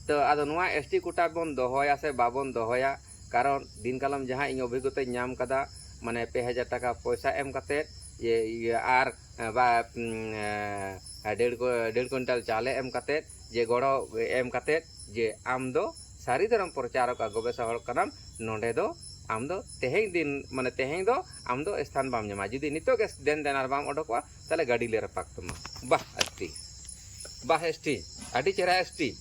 ᱛᱚ ᱟᱫᱚ ᱱᱚᱣᱟ ᱮᱥ ᱴᱤ quota ᱵᱚᱱ ᱫᱚᱦᱚᱭᱟ ᱥᱮ ᱵᱟᱵᱚᱱ ᱫᱚᱦᱚᱭᱟ, ᱠᱟᱨᱚᱱ ᱫᱤᱱ ᱠᱟᱞᱚᱢ ᱡᱟᱦᱟᱸ ᱤᱧ ᱚᱵᱷᱤᱜᱚᱛᱟᱧ ᱧᱟᱢ ᱠᱟᱫᱟ, ᱢᱟᱱᱮ ᱯᱮ ᱦᱟᱡᱟᱨ ᱴᱟᱠᱟ ᱯᱚᱭᱥᱟ ᱮᱢ ᱠᱟᱛᱮᱫ, ᱤᱭᱟᱹ, ᱤᱭᱟᱹ, ᱟᱨ, ᱮ, ᱵᱟ, ᱩᱢ, ᱮ, ᱰᱮᱲ ᱠᱚ-, ᱰᱮᱲ ᱠᱩᱭᱤᱱᱴᱟᱞ ᱪᱟᱣᱞᱮ ᱮᱢ ᱠᱟᱛᱮᱫ, ᱡᱮ ᱜᱚᱲᱚ ᱮᱢ ᱠᱟᱛᱮᱫ, ᱡᱮ ᱟᱢ ᱫᱚ ᱥᱟᱹᱨᱤ ᱫᱷᱚᱨᱚᱢ ᱯᱨᱚᱪᱟᱨᱚᱠ ᱟᱨ ᱜᱚᱵᱮᱥᱟ ᱦᱚᱲ ᱠᱟᱱᱟᱢ, ᱱᱚᱰᱮ ᱫᱚ ᱟᱢ ᱫᱚ ᱛᱮᱦᱮᱧ ᱫᱤᱱ, ᱢᱟᱱᱮ ᱛᱮᱦᱮᱧ ᱫᱚ ᱟᱢ ᱫᱚ ᱥᱛᱷᱟᱱ ᱵᱟᱢ ᱧᱟᱢᱟ᱾ ᱡᱩᱫᱤ ᱱᱤᱛᱚᱜ ᱜᱮ ᱫᱮᱱ ᱫᱮᱱᱟᱨ ᱵᱟᱢ ᱚᱰᱚᱠᱚᱜᱼᱟ, ᱛᱟᱦᱚᱞᱮ ᱜᱟᱹᱰᱤ ᱞᱮ ᱨᱟᱯᱟᱜ ᱛᱟᱢᱟ᱾ ᱵᱟᱦ ᱮᱥ ᱴᱤ, ᱵᱟᱦ ᱮᱥ ᱴᱤ,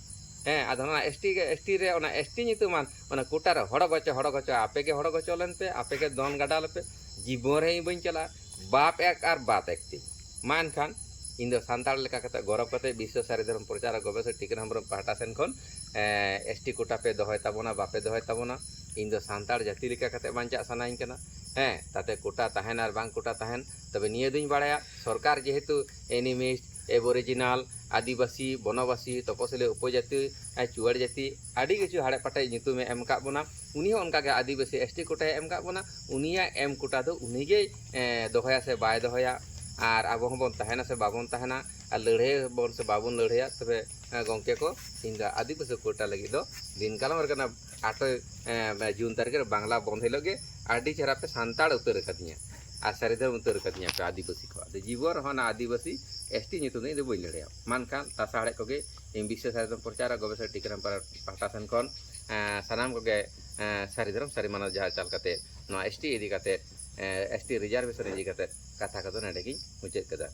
ᱦᱮᱸ, ᱟᱫᱚ ᱱᱚᱣᱟ ᱮᱥ ᱴᱤ ᱜᱮ, ᱮᱥ ᱴᱤ ᱨᱮ ᱚᱱᱟ ᱮᱥ ᱴᱤ ᱧᱩᱛᱩᱢᱟᱱ ᱚᱱᱟ quota ᱨᱮ ᱦᱚᱲ ᱜᱚᱪᱚ, ᱦᱚᱲ ᱜᱚᱪᱚ, ᱟᱯᱮ ᱜᱮ ᱦᱚᱲ ᱜᱚᱪᱚ ᱞᱮᱱ ᱯᱮ, ᱟᱯᱮ ᱜᱮ ᱫᱚᱱ ᱜᱟᱰᱟ ᱞᱮᱯᱮ, ᱡᱤᱵᱚᱱ ᱨᱮ ᱤᱧ ᱵᱟᱹᱧ ᱪᱟᱞᱟᱜᱼᱟ, ᱵᱟᱯ ᱮᱠ ᱟᱨ ᱵᱟᱯ ᱮᱠ ᱛᱤᱧ᱾ ᱢᱟ ᱮᱱᱠᱷᱟᱱ ᱤᱧ ᱫᱚ ᱥᱟᱱᱛᱟᱲ ᱞᱮᱠᱟ ᱠᱟᱛᱮ ᱜᱚᱨᱚᱵ ᱠᱟᱛᱮ ᱵᱤᱥᱥᱚ ᱥᱟᱹᱨᱤ ᱫᱷᱚᱨᱚᱢ ᱯᱨᱚᱪᱟᱨ ᱟᱨ ᱜᱚᱵᱮᱥᱚᱠ ᱴᱤᱠᱟᱹᱨ ᱦᱮᱢᱵᱨᱚᱢ ᱯᱟᱦᱴᱟ ᱥᱮᱱ ᱠᱷᱚᱱ, ᱮᱸ, ᱮᱥ ᱴᱤ quota ᱯᱮ ᱫᱚᱦᱚᱭ ᱛᱟᱵᱚᱱᱟ, ᱵᱟᱯᱮ ᱫᱚᱦᱚᱭ ᱛᱟᱵᱚᱱᱟ, ᱤᱧ ᱫᱚ ᱥᱟᱱᱛᱟᱲ ᱡᱟᱹᱛᱤ ᱞᱮᱠᱟ ᱠᱟᱛᱮ ᱵᱟᱧᱪᱟᱜ ᱥᱟᱱᱟᱧ ᱠᱟᱱᱟ᱾ ᱦᱮᱸ, ᱛᱟᱛᱮ quota ᱛᱟᱦᱮᱱ ᱟᱨ ᱵᱟᱝ quota ᱛᱟᱦᱮᱱ, ᱛᱚᱵᱮ ᱱᱤᱭᱟᱹ ᱫᱩᱧ ᱵᱟᱲᱟᱭᱟ, ᱥᱚᱨᱠᱟᱨ ᱡᱮᱦᱮᱛᱩ animist, aboriginal, ᱟᱹᱫᱤᱵᱟᱹᱥᱤ, ᱵᱚᱱᱚᱵᱟᱹᱥᱤ, ᱛᱚᱯᱚᱥᱤᱞᱤ, ᱩᱯᱚᱡᱟᱹᱛᱤ, ᱮ, ᱪᱩᱣᱟᱹᱲ ᱡᱟᱹᱛᱤ, ᱟᱹᱰᱤ ᱠᱤᱪᱷᱩ ᱦᱟᱲᱮ ᱯᱟᱴᱮ ᱧᱩᱛᱩᱢᱮ ᱮᱢ ᱟᱠᱟᱫ ᱵᱚᱱᱟ, ᱩᱱᱤ ᱦᱚᱸ ᱚᱱᱠᱟᱜᱮ ᱟᱹᱫᱤᱵᱟᱹᱥᱤ, ᱮᱥ ᱴᱤ quota ᱮ ᱮᱢ ᱟᱠᱟᱫ ᱵᱚᱱᱟ, ᱩᱱᱤᱭᱟᱜ ᱮᱢ quota ᱫᱚ ᱩᱱᱤᱜᱮᱭ, ᱮ, ᱫᱚᱦᱚᱭᱟ ᱥᱮ ᱵᱟᱭ ᱫᱚᱦᱚᱭᱟ, ᱟᱨ ᱟᱵᱚ ᱦᱚᱸᱵᱚᱱ ᱛᱟᱦᱮᱱᱟ ᱥᱮ ᱵᱟᱵᱚᱱ ᱛᱟᱦᱮᱱᱟ, ᱟᱨ ᱞᱟᱹᱲᱦᱟᱹᱭ ᱵᱚᱱ ᱥᱮ ᱵᱟᱵᱚᱱ ᱞᱟᱹᱲᱦᱟᱹᱭᱟ, ᱛᱚᱵᱮ, ᱮ, ᱜᱚᱢᱠᱮ ᱠᱚ, ᱤᱧ ᱫᱚ ᱟᱹᱫᱤᱵᱟᱹᱥᱤ quota ᱞᱟᱹᱜᱤᱫ ᱫᱚ ᱫᱤᱱ ᱠᱟᱞᱚᱢ ᱨᱮ ᱠᱟᱱᱟ, ᱟᱴᱚᱭ, ᱮ, ᱡᱩᱱ ᱛᱟᱹᱨᱤᱠᱷ ᱨᱮ ᱵᱟᱝᱞᱟ ᱵᱚᱱᱫᱷ ᱦᱤᱞᱳᱜ ᱜᱮ ᱟᱹᱰᱤ ᱪᱮᱦᱨᱟ ᱯᱮ ᱥᱟᱱᱛᱟᱲ ᱩᱛᱟᱹᱨ ᱟᱠᱟᱫᱤᱧᱟ᱾ ᱟᱨ ᱥᱟᱹᱨᱤ ᱫᱷᱚᱨᱚᱢ ᱩᱛᱟᱹᱨ ᱠᱟᱫᱤᱧᱟ ᱯᱮ ᱟᱹᱫᱤᱵᱟᱹᱥᱤ ᱠᱚ᱾ ᱟᱫᱚ ᱡᱤᱵᱚᱱ ᱨᱮᱦᱚᱸ ᱚᱱᱟ ᱟᱹᱫᱤᱵᱟᱹᱥᱤ ᱮᱥ ᱴᱤ ᱧᱩᱛᱩᱢ ᱫᱚ ᱤᱧ ᱫᱚ ᱵᱟᱹᱧ ᱞᱟᱹᱲᱦᱟᱹᱭᱟ᱾ ᱢᱟ ᱮᱱᱠᱷᱟᱱ ᱛᱟᱥᱟ ᱦᱟᱲᱮᱫ ᱠᱚᱜᱮ ᱤᱧ ᱵᱤᱥᱥᱚ ᱥᱟᱹᱨᱤ ᱫᱷᱚᱨᱚᱢ ᱯᱨᱚᱪᱟᱨ ᱟᱨ ᱜᱚᱵᱮᱥᱚᱱᱟ ᱴᱤᱠᱟᱹᱨᱟᱢ ᱯᱟᱦᱴᱟ ᱥᱮᱱ ᱠᱷᱚᱱ ᱮᱸ, ᱥᱟᱱᱟᱢ ᱠᱚᱜᱮ ᱮᱸ, ᱥᱟᱹᱨᱤ ᱫᱷᱚᱨᱚᱢ ᱥᱟᱹᱨᱤ ᱢᱟᱱᱟᱣ ᱡᱟᱦᱟᱸ ᱪᱟᱞ ᱠᱟᱛᱮ ᱱᱚᱣᱟ ᱮᱥ ᱴᱤ ᱤᱫᱤ ᱠᱟᱛᱮ, ᱮᱸ, ᱮᱥ ᱴᱤ ᱨᱤᱡᱟᱨᱵᱷᱮᱥᱚᱱ ᱤᱫᱤ ᱠᱟᱛᱮ ᱠᱟᱛᱷᱟ ᱠᱚᱫᱚ ᱱᱚᱰᱮ ᱜᱤᱧ ᱢᱩᱪᱟᱹᱫ ᱠᱮᱫᱟ᱾